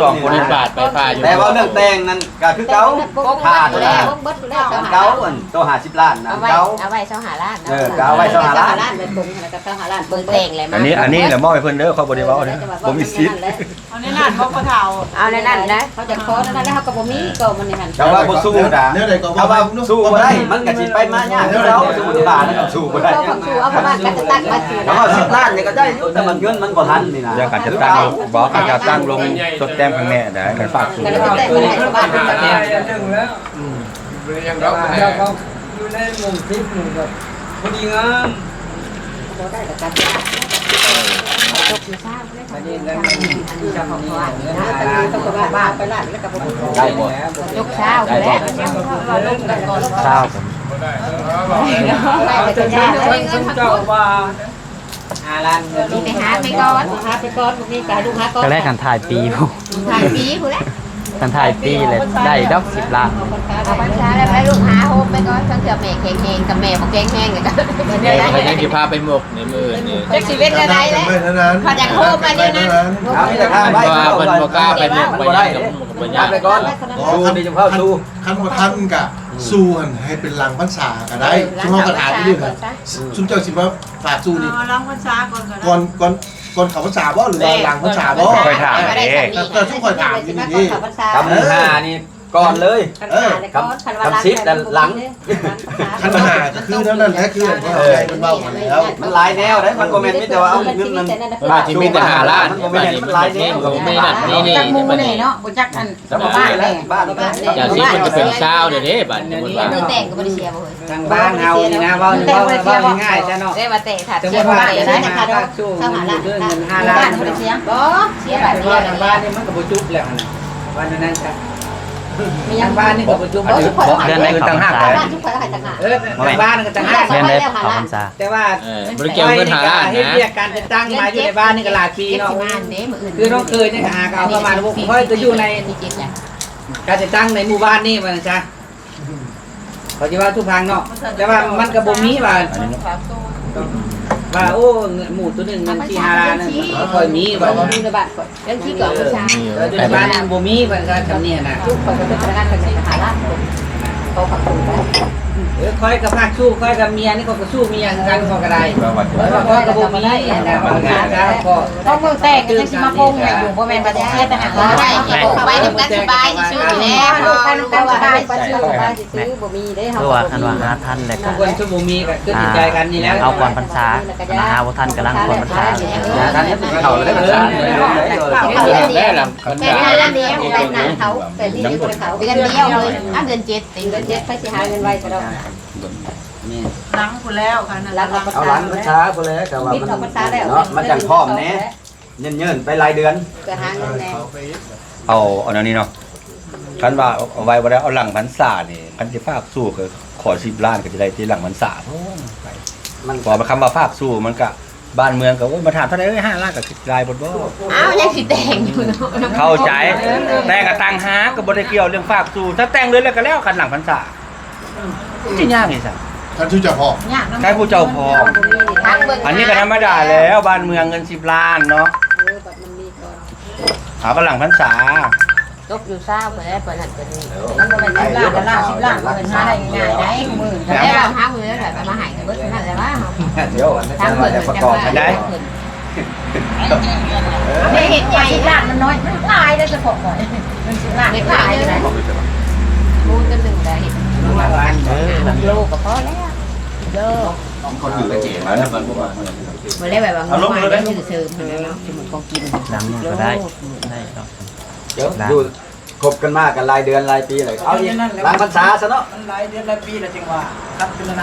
ສອງຄົນບາດໄປຜ່າຢູ່ ແຕ່ວ່າເລື່ອງແຕ່ງນັ້ນກໍຄືເກົ່າ ຜ່າຕົວນັ້ນ ເກົ່າ ອັນໂຕຫ້າສິບລ້ານນະ ເອົາໄວ້ ເກົ່າ ເອົາໄວ້ຊາວຫ້າລ້ານ ເອີ ກໍເອົາໄວ້ຊາວຫ້າລ້ານ ເບິ່ງແຕ່ງແລ້ວ ອັນນີ້ ອັນນີ້ແຫຼະມອບໃຫ້ເພິ່ນເດີ ຂ້ອຍບໍ່ໄດ້ເວົ້າເດີ ບໍ່ມີສິດ ເອົາໃນນັ້ນບໍ່ພໍ່ເຖົ້າ ເອົາໃນນັ້ນນະ ເຂົາຈະຂໍແນວນັ້ນແລ້ວ ເຮົາກໍບໍ່ມີກໍມັນໃນຫັ້ນ ແຕ່ວ່າບໍ່ສູ້ນະ ແນວໃດກໍວ່າ ຖ້າວ່າສູ້ບໍ່ໄດ້ ມັນກໍຊິໄປມາຍາກຄືເກົ່າ ສົມມຸດວ່ານະ ສູ້ບໍ່ໄດ້ ເອົາຂອງສູ້ ເອົາຂອງບ້ານກໍຈະຕັ້ງມາຊື່ ຖ້າວ່າສິບລ້ານນີ້ກໍໄດ້ຢູ່ ແຕ່ມັນເງິນມັນບໍ່ທັນນີ້ນະ ເລື່ອງການຈັດຕັ້ງ ບໍ່ ການຈັດຕັ້ງລົງ ສົດແຕ້ມຂ້າງແນ່ໄດ້ ຄັນຝາກສູ້ ແຕ່ມັນໃຫ້ຊາວບ້ານ ອືມ ແຕ່ວ່າເຈົ້າຂອງຢູ່ໃນໝູ່ສິບນີ້ກໍພໍດີງາມ ບໍ່ໄດ້ກໍຕັດ ຕົກຢູ່ຊາວ ອັນນີ້ເລື່ອງເຈົ້າຂອງບ້ານ ເງິນຫ້າລ້ານ ເຈົ້າຂອງບ້ານໄປລາດແລ້ວກໍບໍ່ໄດ້ ໄດ້ບໍ່ ຕົກຊາວແລ້ວ ຊາວ ເອົາແຕ່ຊາວ ເຈົ້າວ່າຫ້າລ້ານເງິນ ໄປຫາໄປກ່ອນ ຫາໄປກ່ອນ ບໍ່ມີກໍໃຫ້ລູກຫາກ່ອນ ກໍແລກກັນທ້າຍປີພຸ້ນ ທ້າຍປີພຸ້ນແຫຼະ ຄັນທ້າຍປີແລ້ວໄດ້ດອກສິບລ້ານ ເອົາພັນສາແລ້ວໄປລູກຫາໂຮມໄປກ່ອນ ຄັນເທື່ອແມ່ແຂງແຮງ ຄັນແມ່ບໍ່ແຂງແຮງກໍ ເອີ ເພິ່ນຍັງຊິພາໄປໝົກ ໃນມື້ນີ້ ຈັກຊິເປັນແນວໃດແຫຼະ ເພິ່ນຍັງໂຮມມາແນວນັ້ນ ເອົາມີແຕ່ທາງໄປ ເພາະວ່າເພິ່ນບໍ່ກ້າໄປໝົກໄປຫຍັງ ກໍບໍ່ຢາກ ໄປກ່ອນ ສູ້ນີ້ຈະເຂົ້າສູ້ ຄັນບໍ່ທັນກະ ອືມ ສູ້ຫັ້ນໃຫ້ເປັນຫຼັງພັນສາກໍໄດ້ ເອີ ຊຸມເຮົາກໍຖາມຢູ່ຫັ້ນ ຊຸມເຈົ້າຊິມາຝາກສູ້ນີ້ ເອົາຫຼັງພັນສາກ່ອນກໍໄດ້ ກ່ອນ ກ່ອນ ກ່ອນເຂົ້າພັນສາບໍ່ ຫຼືວ່າຫຼັງພັນສາບໍ່ ຂ້ອຍຖາມເດ້ ເອີ ຊຸມຂ້ອຍຖາມຢູ່ນີ້ເດ້ ກຳຫ້ານີ້ ກ່ອນເລີຍ ເອີ ຄັນສິບນັ້ນຫຼັງ ຄັນຫ້າກໍຄືແນວນັ້ນແຫຼະ ຄືເພິ່ນເວົ້າກັນແລ້ວ ມັນຫຼາຍແນວເດ້ ມັນບໍ່ແມ່ນມີແຕ່ວ່າເອົາເງິນນັ້ນ ມັນຊິມີແຕ່ຫ້າລ້ານ ມັນບໍ່ແມ່ນ ມັນຫຼາຍແນວ ມັນບໍ່ມີນັ້ນມີນີ້ ຈັກໝູ່ແດ່ເນາະ ບໍ່ຈັກອັນ ຊາວບ້ານແຫຼະ ບ້ານ ຈາກສິບມັນຈະເປັນຊາວເດ້ ບາດນີ້ ມື້ແຕ່ງກໍບໍ່ໄດ້ເສຍບໍ່ເຮີ້ຍ ທາງບ້ານເຮົານີ້ນະ ເວົ້າ ເວົ້າ ເວົ້າງ່າຍໆຊະເນາະ ແຕ່ວ່າແຕ່ຖ້າ ສົມມຸດວ່າ ເສຍບໍ່ໄດ້ ຊາວຫ້າລ້ານ ເງິນຫ້າລ້ານ ບໍ່ ເສຍບາດດຽວ ທາງບ້ານນີ້ມັນກໍບໍ່ຈຸບແລ້ວຫັ້ນນະ ວ່າແນວນັ້ນຊະ ທາງບ້ານນີ້ກໍບໍ່ຈຸບ ເດືອນໃດເຂົ້າພັນສາ ເອີ ທາງບ້ານກໍຕ່າງຫາກ ເດືອນໃດເຂົ້າພັນສາ ແຕ່ວ່າ ເອີ ບໍ່ໄດ້ກ່ຽວເງິນຫ້າລ້ານນະ ເຮັດວຽກການຈັດຕັ້ງມາຢູ່ໃນບ້ານນີ້ກໍຫຼາຍປີເນາະ ຄືນ້ອງເຄີຍນີ້ກໍຫາກໍເອົາປະມານ ຂ້ອຍກໍຢູ່ໃນ ການຈັດຕັ້ງໃນໝູ່ບ້ານນີ້ວ່າຊັ້ນຊະ ເຂົາຊິເວົ້າສູ່ຟັງເນາະ ແຕ່ວ່າມັນກໍບໍ່ມີວ່າ ວ່າ ໂອ້ ໝູ່ໂຕໜຶ່ງເງິນສີ່ຫ້າລ້ານນັ້ນ ບໍ່ຄ່ອຍມີວ່າ ຢູ່ໃນບ້ານຂ້ອຍ ເລື່ອງທີ່ເກີດຂຶ້ນ ເອີ ຢູ່ໃນບ້ານນັ້ນບໍ່ມີວ່າຊັ້ນ ຄຳນີ້ນະ ລູກຂ້ອຍກໍເປັນພະນັກງານທະນາຄານ ຂໍຝາກໂຕໄປ ເອີ ຂ້ອຍກໍຝາກສູ້ ຂ້ອຍກັບເມຍນີ້ ຂ້ອຍກໍສູ້ເມຍຄືກັນ ຂ້ອຍກໍໄດ້ ຂ້ອຍກໍບໍ່ມີນະ ຂ້ອຍກໍ ເພາະມື້ແຕກກໍຍັງຊິມາປົງໃຫ້ຢູ່ ບໍ່ແມ່ນວ່າຊິເສຍແຕ່ຫາ ໄປນຳກັນສະບາຍທີ່ສຸດແລ້ວ ໄປນຳກັນສະບາຍທີ່ສຸດ ຄືບໍ່ມີເດ້ ເຮົາ ຄືວ່າຄັນວ່າຫາທັນແລ້ວກໍ ຄົນທີ່ບໍ່ມີກໍຄືດີໃຈກັນນີ້ແຫຼະ ເອົາກ່ອນພັນສາ ຄັນວ່າຫາບໍ່ທັນກໍຫຼັງກ່ອນພັນສາ ຫາທັນເຂົ້າແລ້ວພັນສາ ເດືອນດຽວ ແຕ່ອັນນີ້ເດືອນດຽວເລີຍ ອັນເດືອນເຈັດ ເດືອນເຈັດ ໃຜຊິຫາເງິນໄວກໍໄດ້ ຫຼັງພຸ້ນແລ້ວ ເອົາຫຼັງພັນສາພຸ້ນແຫຼະ ກໍວ່າມັນເນາະ ມັນຈັ່ງພ້ອມແດ່ ເຍີນໆໄປຫຼາຍເດືອນ ກໍຫາເງິນແດ່ ເອົາ ເອົາແນວນີ້ເນາະ ຄັນວ່າເອົາໄວ້ບໍ່ໄດ້ ເອົາຫຼັງພັນສານີ້ ຄັນຊິຝາກສູ້ກໍຂໍສິບລ້ານ ກໍຈະໄດ້ຕິ ຫຼັງພັນສາພຸ້ນໄປ ມັນ ບໍ່ ຄຳວ່າຝາກສູ່ມັນກະ ບ້ານເມືອງກະ ໂອ້ຍ ມາຖາມເທົ່າໃດ ເອີຍ ຫ້າລ້ານກະຄິດຫຼາຍໂພດບໍ່? ອ້າວ ຍັງຊິແຕ່ງຢູ່ເນາະ ເຂົ້າໃຈ ແຕ່ງກະຕ່າງຫາກ ກະບໍ່ໄດ້ກ່ຽວເລື່ອງຝາກສູ່ ຖ້າແຕ່ງເລີຍແລ້ວກະແລ້ວ ຄັນຫຼັງພັນສາ ຊິຍາກອີ່ຫຍັງ ຄັນສູ່ເຈົ້າພ້ອມ ຍາກນຳ ຄັນຜູ້ເຈົ້າພ້ອມ ອັນນີ້ກະທຳມະດາແລ້ວ ບ້ານເມືອງເງິນສິບລ້ານເນາະ ເອີ ບັດມັນມີກ່ອນ ເອົາກະຫຼັງພັນສາ ຕົກຢູ່ຊາວພຸ້ນແຫຼະ ປານນັ້ນປານນີ້ ມັນບໍ່ແມ່ນສິບລ້ານ ລ້ານສິບລ້ານ ເພິ່ນຫາໄດ້ງ່າຍໆໄດ໋ ມື້ນີ້ ແລ້ວຫາມື້ແລ້ວແຫຼະ ກະມາໃຫ້ເບິດເທົ່ານັ້ນແຫຼະວ່າ ດຽວ ທາງເພິ່ນຈະປະກອບໃຫ້ໄດ້ ໄດ້ເຮັດໃຫຍ່ ສິບລ້ານມັນນ້ອຍ ມັນຫຼາຍເດ້ ສະເພາະຂ້ອຍ ເງິນສິບລ້ານ ເຮັດຫຼາຍເດ້ ໝູ່ຕົວໜຶ່ງກະເຮັດ ເອີ ໂລກະພໍແລ້ວ ໂລ ເຂົາຖືກກະເຈມາແລ້ວ ມັນບໍ່ວ່າ ບໍ່ໄດ້ແບບວ່າງົບມາໄດ້ຊື້ເສີມຫັ້ນນະເນາະ ສົມມຸດຂອງກິນ ຫຼັງໜຶ່ງກະໄດ້ ໄດ້ເນາະ ເຈົ້າຢູ່ ຄົບກັນມາກັນຫຼາຍເດືອນຫຼາຍປີແລ້ວ ເອົາອີກຫຼັງພັນສາຊະເນາະ ມັນຫຼາຍເດືອນຫຼາຍປີແລ້ວຈຶ່ງວ່າຄັບຄືນັ້ນ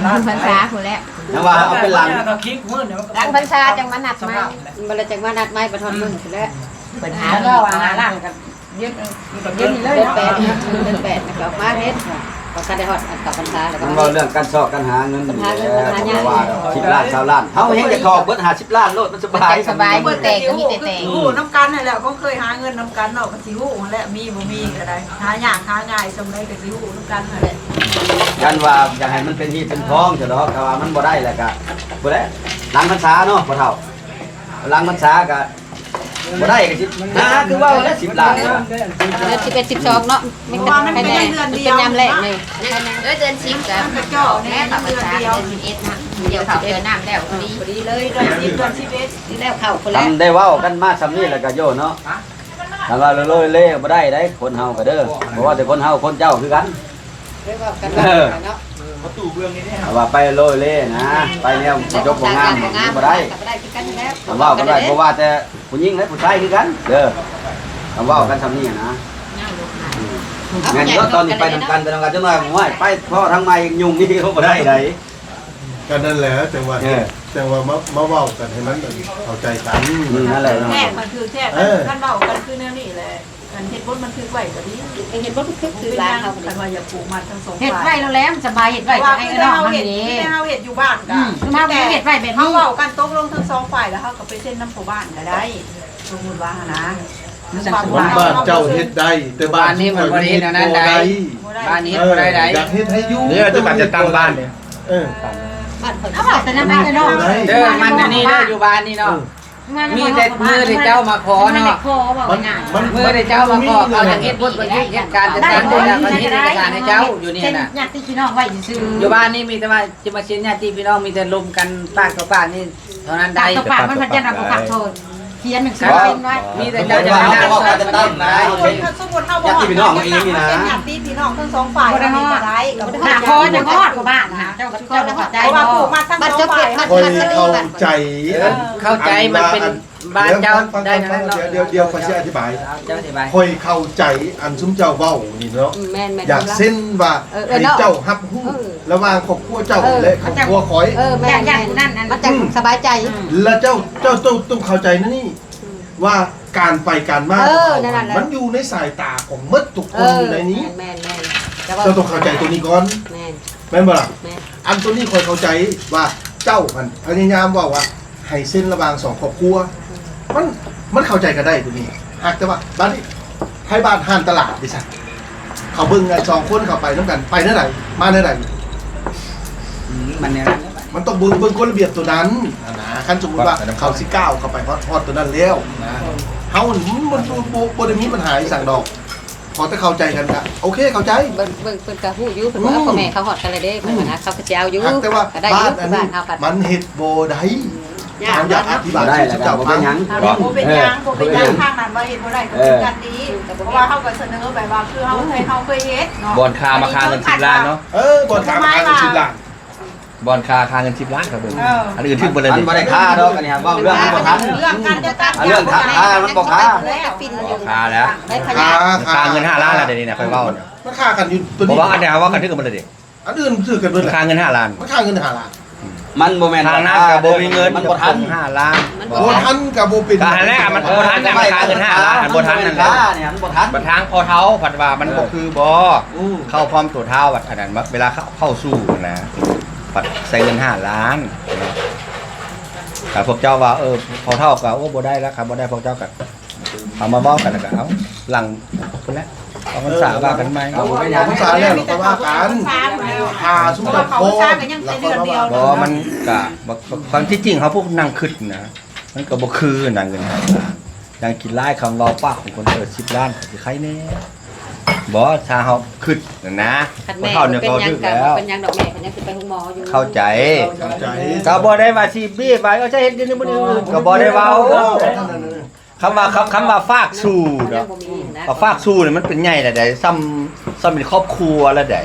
ຫຼັງພັນສາພຸ້ນແຫຼະ ຍັງວ່າເອົາເປັນຫຼັງ ຫຼັງພັນສາຈັ່ງມານັດໃໝ່ ບໍ່ລະຈັ່ງມານັດໃໝ່ ປະທອນມື້ພຸ້ນແຫຼະ ເພິ່ນຫາເງິນວ່າຫ້າລ້ານກະ ເດືອນ ເດືອນນີ້ເລີຍເນາະ ເດືອນແປດ ເດືອນແປດແລ້ວກະມາເຮັດ ກະຄັນໄດ້ຮອດອັນເຂົ້າພັນສາແລ້ວກະ ມັນເວົ້າເລື່ອງການຊອກການຫາເງິນນີ້ແຫຼະ ບໍ່ວ່າສິບລ້ານ ຊາວລ້ານ ເຮົາແຮງຈະຖອກເບິດຫ້າສິບລ້ານໂລດ ມັນສະບາຍ ສະບາຍ ມື້ແຕ່ງກະມີແຕ່ແຕ່ງ ຮູ້ນຳກັນຫັ້ນແຫຼະ ຄົນເຄີຍຫາເງິນນຳກັນເນາະ ກະຊິຮູ້ຫັ້ນແຫຼະ ມີບໍ່ມີກະໄດ້ ຫາຍາກຫາງ່າຍສ່ຳໃດກະຊິຮູ້ນຳກັນຫັ້ນແຫຼະ ຢ້ານວ່າຢາກໃຫ້ມັນເປັນຮີດເປັນຄອງຊະດອກ ຖ້າວ່າມັນບໍ່ໄດ້ແລ້ວກະ ພຸ້ນແຫຼະ ຫຼັງພັນສາເນາະ ພໍ່ເຖົ້າ ຫຼັງພັນສາກະ ບໍ່ໄດ້ກະຊິຫາຄືເວົ້າແຫຼະ ສິບລ້ານ ເດືອນສິບເອັດ ສິບສອງເນາະ ມັນກະ ເພາະວ່າມັນເປັນເດືອນດຽວ ເປັນຍາມແລ້ງເລີຍ ເອີ ເດືອນສິບກະ ເດືອນດຽວ ເດືອນສິບເອັດນະ ດຽວເຂົ້າເດືອນນ້ຳແລ້ວ ພໍດີເລີຍ ເດືອນສິບ ເດືອນສິບເອັດ ແລ້ວເຂົ້າພຸ້ນແຫຼະ ຄັນໄດ້ເວົ້າກັນມາສ່ຳນີ້ແລ້ວກະໂຍເນາະ ຄັນວ່າໂລເລບໍ່ໄດ້ໃດ໋ ຄົນເຮົາກະເດີ ບໍ່ວ່າແຕ່ຄົນເຮົາ ຄົນເຈົ້າຄືກັນ ໄດ້ເວົ້າກັນ ເອີ ເນາະ ປະຕູເບື້ອງນີ້ເດ້ ຖ້າວ່າໄປໂລເລນະ ໄປແນວບໍ່ຈົບບໍ່ງາມ ບໍ່ໄດ້ ບໍ່ໄດ້ຄືກັນຢູ່ແລ້ວ ເວົ້າກັນໄດ້ ບໍ່ວ່າແຕ່ຜູ້ຍິງແລະຜູ້ຊາຍຄືກັນເດີ ເວົ້າກັນສ່ຳນີ້ນະ ແມ່ນຢູ່ ຕອນນີ້ໄປນຳກັນ ໄປນຳກັນ ຈັກໜ້ອຍ ໂອ້ຍ ໄປພໍ້ທາງໃໝ່ ຍຸງນີ້ ບໍ່ໄດ້ໃດ ກະນັ້ນແຫຼະ ຈັ່ງວ່າ ເອີ ຈັ່ງວ່າມາ ມາເວົ້າກັນໃຫ້ມັນເຂົ້າໃຈກັນ ອືມ ນັ້ນແຫຼະເນາະ ແທ້ ມັນຄືແທ້ ເອີ ຄັນເວົ້າກັນຄືແນວນີ້ແຫຼະ ຄັນເຮັດບົດບັນທຶກໄວ້ກະດີ ເຮັດບົດບັນທຶກຄືຫຼານເຮົາ ຄັນວ່າຢາກຜູກມັດທັງສອງຝ່າຍ ເຮັດໄວ້ແລ້ວແລ້ວ ສະບາຍ ເຮັດໄວ້ເນາະ ເຮົາເຮັດ ເຮົາເຮັດຢູ່ບ້ານກະ ອືມ ເຮົາເຮັດໄວ້ແບບນີ້ ເຮົາເວົ້າກັນຕົກລົງທັງສອງຝ່າຍ ແລ້ວເຮົາກະໄປເຊັນນຳພໍ່ບ້ານກະໄດ້ ສົມມຸດວ່າຫັ້ນນະ ບ້ານເຈົ້າເຮັດໄດ້ ແຕ່ບ້ານນີ້ມັນບໍ່ໄດ້ເຮັດແນວນັ້ນໃດ໋ ບ້ານນີ້ເຮັດບໍ່ໄດ້ໃດ໋ ຢາກເຮັດໃຫ້ຢູ່ ເອີ ແຕ່ວ່າເຮັດບໍ່ໄດ້ ເອີ ບ້ານເພິ່ນ ເອົາເວົ້າແຕ່ນຳບ້ານເນາະ ເດີ ມັນອັນນີ້ເດີ ຢູ່ບ້ານນີ້ເນາະ ເອີ ມີແຕ່ມື້ທີ່ເຈົ້າມາຂໍເນາະ ມັນ ມັນ ມື້ທີ່ເຈົ້າມາຂໍ ເຂົາຈະເຮັດບົດບັນທຶກ ເຮັດການຈັດການ ເຮັດເອກະສານໃຫ້ເຈົ້າຢູ່ນີ້ນະ ຍາດຕິພີ່ນ້ອງໄວ້ຊື່ໆ ຢູ່ບ້ານນີ້ມີແຕ່ວ່າຈະມາເຊັນຍາດຕິພີ່ນ້ອງ ມີແຕ່ລົມກັນປາກຕໍ່ປາກນີ້ເທົ່ານັ້ນໃດ໋ ປາກຕໍ່ປາກ ມັນພັດຢ້ານເອົາປາກຕໍ່ປາກໂທດ ຂຽນໜັງສືເຊັນໄວ້ ມີແຕ່ເຈົ້າຈະມານັ່ງ ສົມມຸດເຮົາບໍ່ຮອດ ຍາດຕິພີ່ນ້ອງເອງນີ້ນະ ເປັນຍາດຕິພີ່ນ້ອງທັງສອງຝ່າຍ ບໍ່ໄດ້ຮອດ ບໍ່ໄດ້ຮອດ ໜ້າພໍຈະຮອດກວ່າບ້ານນະ ເຈົ້າ ເຈົ້າໄດ້ເຂົ້າໃຈ ເຂົ້າໃຈ ເຂົ້າໃຈ ມັນເປັນບ້ານເຈົ້າ ໄດ້ແລ້ວເນາະ ດຽວ ດຽວຂ້ອຍຊິອະທິບາຍ ເຈົ້າອະທິບາຍ ຂ້ອຍເຂົ້າໃຈອັນຊຸມເຈົ້າເວົ້ານີ້ເນາະ ອືມ ແມ່ນໆ ຢາກເຊັນວ່າ ເອີ ໃຫ້ເຈົ້າຮັບຮູ້ ເອີ ລະຫວ່າງຄອບຄົວເຈົ້າ ເອີ ແລະຄອບຄົວຂ້ອຍ ເອີ ແມ່ນໆ ມັນຈັ່ງສະບາຍໃຈ ອືມ ລະເຈົ້າ ເຈົ້າຕ້ອງ ຕ້ອງເຂົ້າໃຈນະນີ້ ອືມ ວ່າການໄປການມາ ເອີ ຂອງເຂົາ ນັ້ນແຫຼະ ມັນຢູ່ໃນສາຍຕາຂອງໝົດທຸກຄົນ ເອີ ຢູ່ໃນນີ້ ແມ່ນໆ ເຈົ້າຕ້ອງເຂົ້າໃຈໂຕນີ້ກ່ອນ ແມ່ນ ແມ່ນບໍ່ລະ? ແມ່ນ ອັນໂຕນີ້ຂ້ອຍເຂົ້າໃຈວ່າເຈົ້າຫັ້ນພະຍາຍາມເວົ້າວ່າໃຫ້ເຊັນລະຫວ່າງສອງຄອບຄົວ ມັນ ມັນເຂົ້າໃຈກັນໄດ້ໂຕນີ້ ຫາກແຕ່ວ່າບາດນີ້ໄທບ້ານຮ້ານຕະຫຼາດເດຊັ້ນ ເຂົາເບິ່ງກັນສອງຄົນເຂົ້າໄປນຳກັນ ໄປແນວໃດ ມາແນວໃດ ອືມ ມັນແນວນັ້ນແຫຼະ ມັນຕ້ອງເບິ່ງ ເບິ່ງກົດລະບຽບໂຕນັ້ນຫັ້ນນະ ຄັນສົມມຸດວ່າເຂົາຊິກ້າວເຂົ້າໄປຮອດ ຮອດໂຕນັ້ນແລ້ວນະ ເຮົາມັນ ມັນບໍ່ ບໍ່ ບໍ່ໄດ້ມີບັນຫາອີ່ຫຍັງດອກ ຂໍແຕ່ເຂົ້າໃຈກັນກະໂອເຄ ເຂົ້າໃຈ ເບິ່ງ ເບິ່ງ ເພິ່ນກະຮູ້ຢູ່ ເພິ່ນວ່າ ອືມ ເອົາພໍ່ແມ່ເຂົ້າຮອດກັນແລ້ວເດ້ ເພິ່ນວ່ານະ ເຂົາກະຊິເອົາຢູ່ ຫາກແຕ່ວ່າບ້ານອັນນີ້ມັນເຮັດບໍ່ໄດ້ ເຮົາຢາກອະທິບາຍສູ່ເຈົ້າຟັງ ບໍ່ເປັນຫຍັງ ບໍ່ເປັນຫຍັງ ບໍ່ເປັນຫຍັງ ທາງນັ້ນວ່າເຮັດບໍ່ໄດ້ກະຄືກັນດີ ເພາະວ່າເຮົາກະສະເໜີໄປວ່າຄືເຮົາ ເຮົາເຄີຍເຮັດເນາະ ບ່ອນຄ່າມາຄ່າເງິນສິບລ້ານເນາະ ເອີ ບ່ອນຄ່າມາຄ່າເງິນສິບລ້ານ ບ່ອນຄ່າ ຄ່າເງິນສິບລ້ານ ເຂົາເບິ່ງ ເອີ ອັນອື່ນຖືກໝົດເລີຍ ມັນບໍ່ໄດ້ຄ່າດອກ ອັນນີ້ເວົ້າເລື່ອງມັນບໍ່ທັນ ເລື່ອງການຈັດການ ອັນເລື່ອງຄ່າ ຄ່າມັນບໍ່ຄ່າ ບໍ່ຄ່າແລ້ວ ຄ່າແລ້ວ ໄດ້ພະຍານ ຄ່າເງິນຫ້າລ້ານແລ້ວ ດຽວນີ້ນະ ຂ້ອຍເວົ້ານະ ມັນຄ່າກັນຢູ່ໂຕນີ້ ບໍ່ວ່າອັນໃດເຮົາເວົ້າກັນຖືກໝົດເລີຍເດ້ ອັນອື່ນຖືກກັນເບິດແຫຼະ ຄ່າເງິນຫ້າລ້ານ ມັນຄ່າເງິນຫ້າລ້ານ ອືມ ມັນບໍ່ແມ່ນ ທາງນັ້ນກໍບໍ່ມີເງິນ ມັນບໍ່ທັນ ຫ້າລ້ານ ບໍ່ທັນກໍບໍ່ເປັນ ກໍຫັ້ນແຫຼະ ມັນບໍ່ທັນນະ ມັນຄ່າເງິນຫ້າລ້ານ ມັນບໍ່ທັນນັ້ນແຫຼະ ມັນບໍ່ທັນ ບັດທາງພໍ່ເຖົ້າພັດວ່າມັນບໍ່ຄືບໍ່ ເອີ ເຂົ້າພ້ອມໂຕທ້າວ ບັດອັນນັ້ນ ເວລາເຂົ້າສູ່ນະ ບັດໃຊ້ເງິນຫ້າລ້ານ ຖ້າພວກເຈົ້າວ່າ ເອີ ພໍ່ເຖົ້າກໍ ໂອ້ ບໍ່ໄດ້ລະ ຄັນບໍ່ໄດ້ພວກເຈົ້າກໍ ເອົາມາເວົ້າກັນ ແລ້ວກໍເອົາຫຼັງພຸ້ນແຫຼະ ອອກພັນສາວ່າກັນໃໝ່ ເອີ ອອກພັນສາແລ້ວ ແລ້ວກໍວ່າກັນ ຖ້າຊຸມເຈົ້າຂອງ ແລ້ວກໍວ່າ ບໍ່ ມັນກະ ຄວາມທີ່ຈິງເຮົາຜູ້ນັ່ງຄິດນະ ມັນກໍບໍ່ຄືນະ ເງິນຫ້າລ້ານ ຢ່າງກິນຫຼາຍ ຄຳເວົ້າປາກຂອງຄົນ ເອີ ສິບລ້ານ ກໍຊິໄຄແດ່ ບໍ່ ຖ້າເຮົາຄິດນະ ຄັນແມ່ເຂົາເປັນຫຍັງກໍບໍ່ເປັນຫຍັງດອກ ແມ່ເພິ່ນຍັງຊິໄປໂຮງໝໍຢູ່ ເຂົ້າໃຈ ເຂົ້າໃຈ ກໍບໍ່ໄດ້ວ່າຊິບີບວ່າ ເອີ ຈະເຮັດຢູ່ນີ້ບໍ່ນີ້ ກໍບໍ່ໄດ້ເວົ້າ ຄຳວ່າ ຄຳ ຄຳວ່າຝາກສູ່ເນາະ ກໍຝາກສູ່ນີ້ມັນເປັນໃຫຍ່ແລ້ວໃດ໋ ສ່ຳ ສ່ຳເປັນຄອບຄົວແລ້ວໃດ໋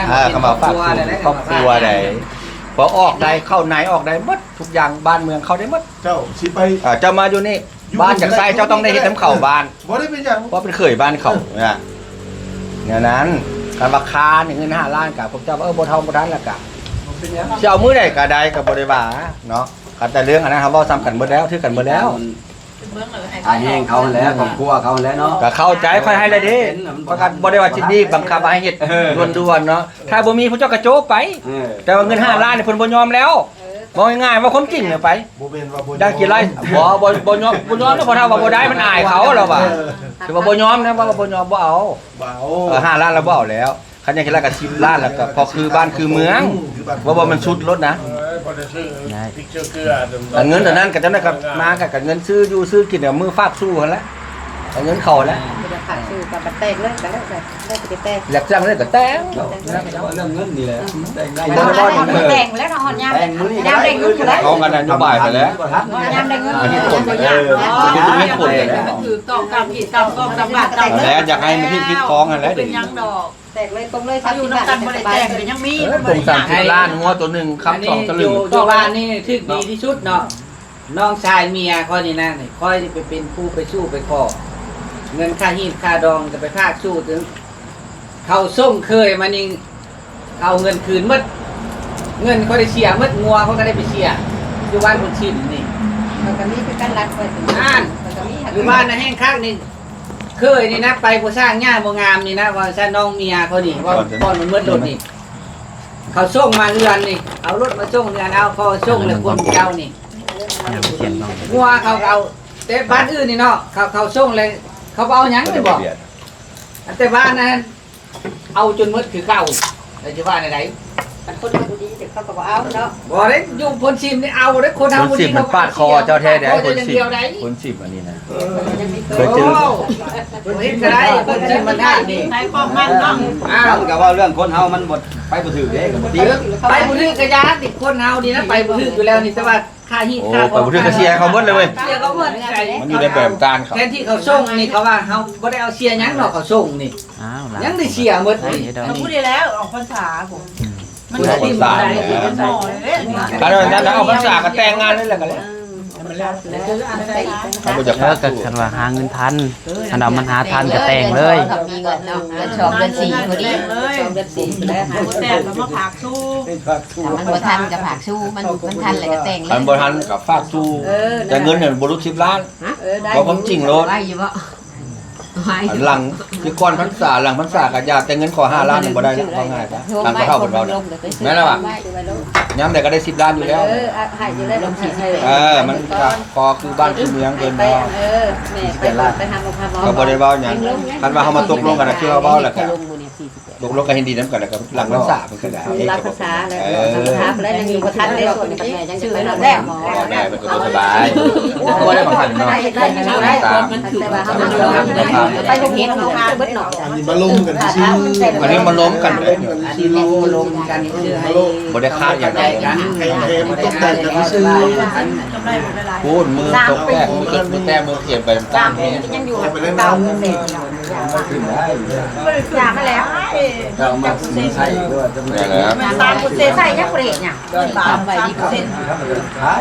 ເອີ ຄຳວ່າຝາກສູ່ເປັນຄອບຄົວໃດ໋ ພໍອອກໄດ້ ເຂົ້າໃນອອກໄດ້ໝົດ ທຸກຢ່າງບ້ານເມືອງເຂົ້າໄດ້ໝົດ ເຈົ້າຊິໄປ ເອີ ເຈົ້າມາຢູ່ນີ້ ຢູ່ ບ້ານຢາກໃຊ້ ເຈົ້າຕ້ອງໄດ້ເຮັດນຳເຂົາບ້ານ ບໍ່ໄດ້ເປັນຫຍັງ ເພາະເປັນເຂີຍບ້ານເຂົານະ ແນວນັ້ນ ຄັນວ່າຄານີ້ເງິນຫ້າລ້ານ ກະພວກເຈົ້າວ່າ ເອີ ບໍ່ເທົ່າບໍ່ທັນ ແລ້ວກະ ຊິເອົາມື້ໃດກໍໄດ້ ກໍບໍ່ໄດ້ວ່າເນາະ ກໍແຕ່ເລື່ອງອັນນັ້ນ ເຮົາເວົ້າສ່ຳກັນໝົດແລ້ວ ຖືກກັນໝົດແລ້ວ ຄ່າແຮງເຂົາຫັ້ນແຫຼະ ຄອບຄົວເຂົາຫັ້ນແຫຼະເນາະ ກໍເຂົ້າໃຈ ຂ້ອຍໃຫ້ແລ້ວເດ້ ເປັນນະ ຂ້ອຍກໍບໍ່ໄດ້ວ່າຊິບີບບັງຄັບວ່າໃຫ້ເຮັດ ເອີ ດ່ວນໆເນາະ ຖ້າບໍ່ມີພວກເຈົ້າກໍໂຈະໄປ ເອີ ແຕ່ວ່າເງິນຫ້າລ້ານນີ້ເພິ່ນບໍ່ຍອມແລ້ວ ເອີ ເວົ້າງ່າຍໆ ເວົ້າຄວາມຈິງເລີຍໄປ ບໍ່ແມ່ນວ່າບໍ່ ຢາກກິນຫຼາຍ ບໍ່ ບໍ່ ບໍ່ຍອມ ບໍ່ຍອມນະ ເພາະຖ້າວ່າບໍ່ໄດ້ມັນອາຍເຂົາແລ້ວວ່າ ເອີ ຄືວ່າບໍ່ຍອມນະ ວ່າບໍ່ຍອມ ບໍ່ເອົາ ບໍ່ເອົາ ເອີ ຫ້າລ້ານແລ້ວບໍ່ເອົາແລ້ວ ຄັນຢາກເຮັດລະກະສິບລ້ານ ແລ້ວກະພໍຄືບ້ານຄືເມືອງ ອືມ ບໍ່ ບໍ່ແມ່ນສຸດໂລດນະ ໄດ້ ອັນເງິນອັນນັ້ນກະຈຳໄດ້ ມາກະ ກະເງິນຊື້ຢູ່ຊື້ກິນ ເອົາມືຝາກສູ່ຫັ້ນແຫຼະ ເອົາເງິນເຂົາແຫຼະ ບໍ່ໄດ້ຝາກສູ່ ກະມາແຕ່ງເລີຍກະແລ້ວ ແຕ່ງ ຢາກຈັ່ງໃດກໍແຕ່ງ ແຕ່ງເລື່ອງເງິນນີ້ແຫຼະ ແຕ່ງໄດ້ ແຕ່ງແລ້ວເນາະ ຮອດຍາມ ແຕ່ງມື້ນີ້ ຍາມໄດ້ເງິນພຸ້ນແຫຼະ ຂອງກັນນະໂຍບາຍໄປແລ້ວ ຍາມໄດ້ເງິນ ເອີ ເຮັດຜົນ ເຮັດຜົນ ຖືກຕ້ອງຕາມທີ່ຕາມກອງຕາມບ້ານຕາມ ແລ້ວຢາກໃຫ້ມັນເຮັດຜິດຂອງຫັ້ນແຫຼະ ເປັນຫຍັງດອກ ແຕກເລີຍ ຕົງເລີຍ ເຂົາຢູ່ນຳກັນບໍ່ໄດ້ແຕ່ງກໍຍັງມີ ເອີ ຕົງສາມສິບລ້ານ ງົວໂຕໜຶ່ງ ຄຳສອງສະລຶງ ຢູ່ ຢູ່ບ້ານນີ້ຖືກດີທີ່ສຸດເນາະ ນ້ອງຊາຍເມຍຂ້ອຍນີ້ນະ ຂ້ອຍໄປເປັນຜູ້ໄປສູ້ໄປຂໍ ເງິນຄ່າຮີດຄ່າດອງກໍໄປພາກສູ້ເຖິງ ເຂົາສົ່ງເຂີຍມານີ້ ເອົາເງິນຄືນໝົດ ເງິນຂ້ອຍໄດ້ເສຍໝົດ ງົວຂ້ອຍກໍໄດ້ໄປເສຍ ຢູ່ບ້ານບຸນຊິມນີ້ ຂ້ອຍກໍມີຄືກັນ ລັດຂ້ອຍ ອ່ານ ຂ້ອຍກໍມີ ຢູ່ບ້ານນະແຮ່ງຄັກນີ້ ເຂີຍນີ້ນະ ໄປບໍ່ສ້າງຫຍ້າບໍ່ງາມນີ້ນະ ວ່າຊັ້ນ ນ້ອງເມຍຂ້ອຍນີ້ ເວົ້າກ່ອນມັນໝົດລົດນີ້ ເຂົາສົ່ງມາເຮືອນນີ້ ເອົາລົດມາສົ່ງເຮືອນ ເອົາ ພໍສົ່ງແລ້ວຄົນເຈົ້ານີ້ ງົວເຂົາກໍເອົາ ແຕ່ບ້ານອື່ນນີ້ເນາະ ເຂົາ ເຂົາສົ່ງແລ້ວ ເຂົາບໍ່ເອົາຫຍັງແມ່ນບໍ່ ອັນແຕ່ບ້ານນັ້ນ ເອົາຈົນໝົດຄືເກົ່າ ແລ້ວຊິວ່າແນວໃດ ຄັນຄົນເຮົາບໍ່ດີ ເຂົາກໍບໍ່ເອົາເນາະ ບໍ່ໄດ້ ຢູ່ພົນຊິມນີ້ເອົາເດ້ ຄົນເຮົາບໍ່ດີ ຄົນຊິມມັນປາດຄໍເຈົ້າແທ້ເດ້ ຄົນຊິມ ຄົນຊິມອັນນີ້ນະ ເອີ ເຄີຍຈື່ ໂອ້ ເຮັດກໍໄດ້ ຄົນຊິມມັນທາດນີ້ ໃນຄວາມມັນເນາະ ອ້າວ ມັນກໍເວົ້າເລື່ອງຄົນເຮົາມັນບໍ່ ໄປບໍ່ຖືກເດ້ ກໍບໍ່ຕິ ໄປບໍ່ຖືກກໍຢ່າຕິ ຄົນເຮົານີ້ນະ ໄປບໍ່ຖືກຢູ່ແລ້ວນີ້ ແຕ່ວ່າ ຄ່າຮີດ ໂອ້ ຄ່າ ໄປບໍ່ຖືກກໍເສຍເຂົາໝົດເລີຍເວີຍ ເສຍເຂົາໝົດ ມັນຢູ່ໃນແຜນການເຂົາ ແທນທີ່ເຂົາສົ່ງນີ້ ເຂົາວ່າເຮົາບໍ່ໄດ້ເອົາເສຍຫຍັງດອກ ເຂົາສົ່ງນີ້ ອ້າວ ຍັງໄດ້ເສຍໝົດນີ້ ເອົາຜູ້ໃດແລ້ວ ອອກພັນສາພຸ້ນ ມັນຊິໄດ້ ຄັນວ່ານັ້ນ ອອກພັນສາກໍແຕ່ງງານເລີຍແຫຼະ ກໍແລ້ວ ເອີ ເຂົາບໍ່ຢາກ ເອີ ກໍຄັນວ່າຫາເງິນທັນ ຄັນວ່າມັນຫາທັນກໍແຕ່ງເລີຍ ມີເງິນເນາະ ເດືອນສອງເດືອນສີ່ພໍດີ ສອງເດືອນສີ່ແລ້ວ ບໍ່ແຕ່ງກໍມາຝາກສູ່ ຖ້າມັນບໍ່ທັນກໍຝາກສູ່ ມັນ ມັນທັນແລ້ວກໍແຕ່ງເລີຍ ຄັນບໍ່ທັນກໍຝາກສູ່ ເອີ ແຕ່ເງິນນີ້ບໍ່ຫຼຸດສິບລ້ານ ເອີ ເວົ້າຄວາມຈິງໂລດ ໄວຢູ່ບໍ່ ໄວ ຫຼັງທີ່ກ່ອນພັນສາ ຫຼັງພັນສາກໍຢ່າ ແຕ່ເງິນຂໍຫ້າລ້ານບໍ່ໄດ້ແລ້ວ ເວົ້າງ່າຍຊະ ຕາມກະເຖົ້າເພິ່ນເວົ້ານະ ແມ່ນແລ້ວວ່າ ຍາມໃດກໍໄດ້ສິບລ້ານຢູ່ແລ້ວ ເອີ ໃຫ້ຢູ່ແລ້ວ ເອີ ມັນກໍພໍຄືບ້ານຄືເມືອງເພິ່ນເນາະ ເອີ ສີ່ສິບແປດລ້ານ ກໍບໍ່ໄດ້ເວົ້າຫຍັງ ຄັນວ່າເຮົາມາຕົກລົງກັນນະ ຄືເຮົາເວົ້າແລ້ວກໍ ຕົກລົງກັນເຫັນດີນຳກັນ ແລ້ວກໍຫຼັກພັນສາເພິ່ນກໍໄດ້ ຫຼັກພັນສາແລ້ວ ເອີ ຫຼັກພັນສາແລ້ວ ຍັງຢູ່ບໍ່ທັນເດ້ ສ່ວນນີ້ກໍຍັງຊິໄປນອນແລ້ວ ແມ່ເພິ່ນກໍບໍ່ສະບາຍ ບໍ່ໄດ້ບັງຄັບເນາະ ໄປໂຮງຮຽນເຮົາເບິດເນາະ ອັນນີ້ມາລົມກັນຊື່ໆ ອັນນີ້ມາລົມກັນຊື່ໆ ບໍ່ໄດ້ຄາດຫຍັງ ໃຫ້ ໃຫ້ມັນຕົກແຕ່ງກັນຊື່ໆ ໂອ້ຍ ມືຕົກແຕກ ມືເກີດ ມືແຕກ ມືຂຽນໄປ ສາມປີຍັງຢູ່ ເກົ່າ ຢາມາແລ້ວ ເຈົ້າມາໃຊ້ດ້ວຍ ແມ່ນແລ້ວ ຕາມເຊໃສ່ຍັງບໍ່ໄດ້ຫຍັງ ຕາມໄປດີກວ່າ ຂາຍ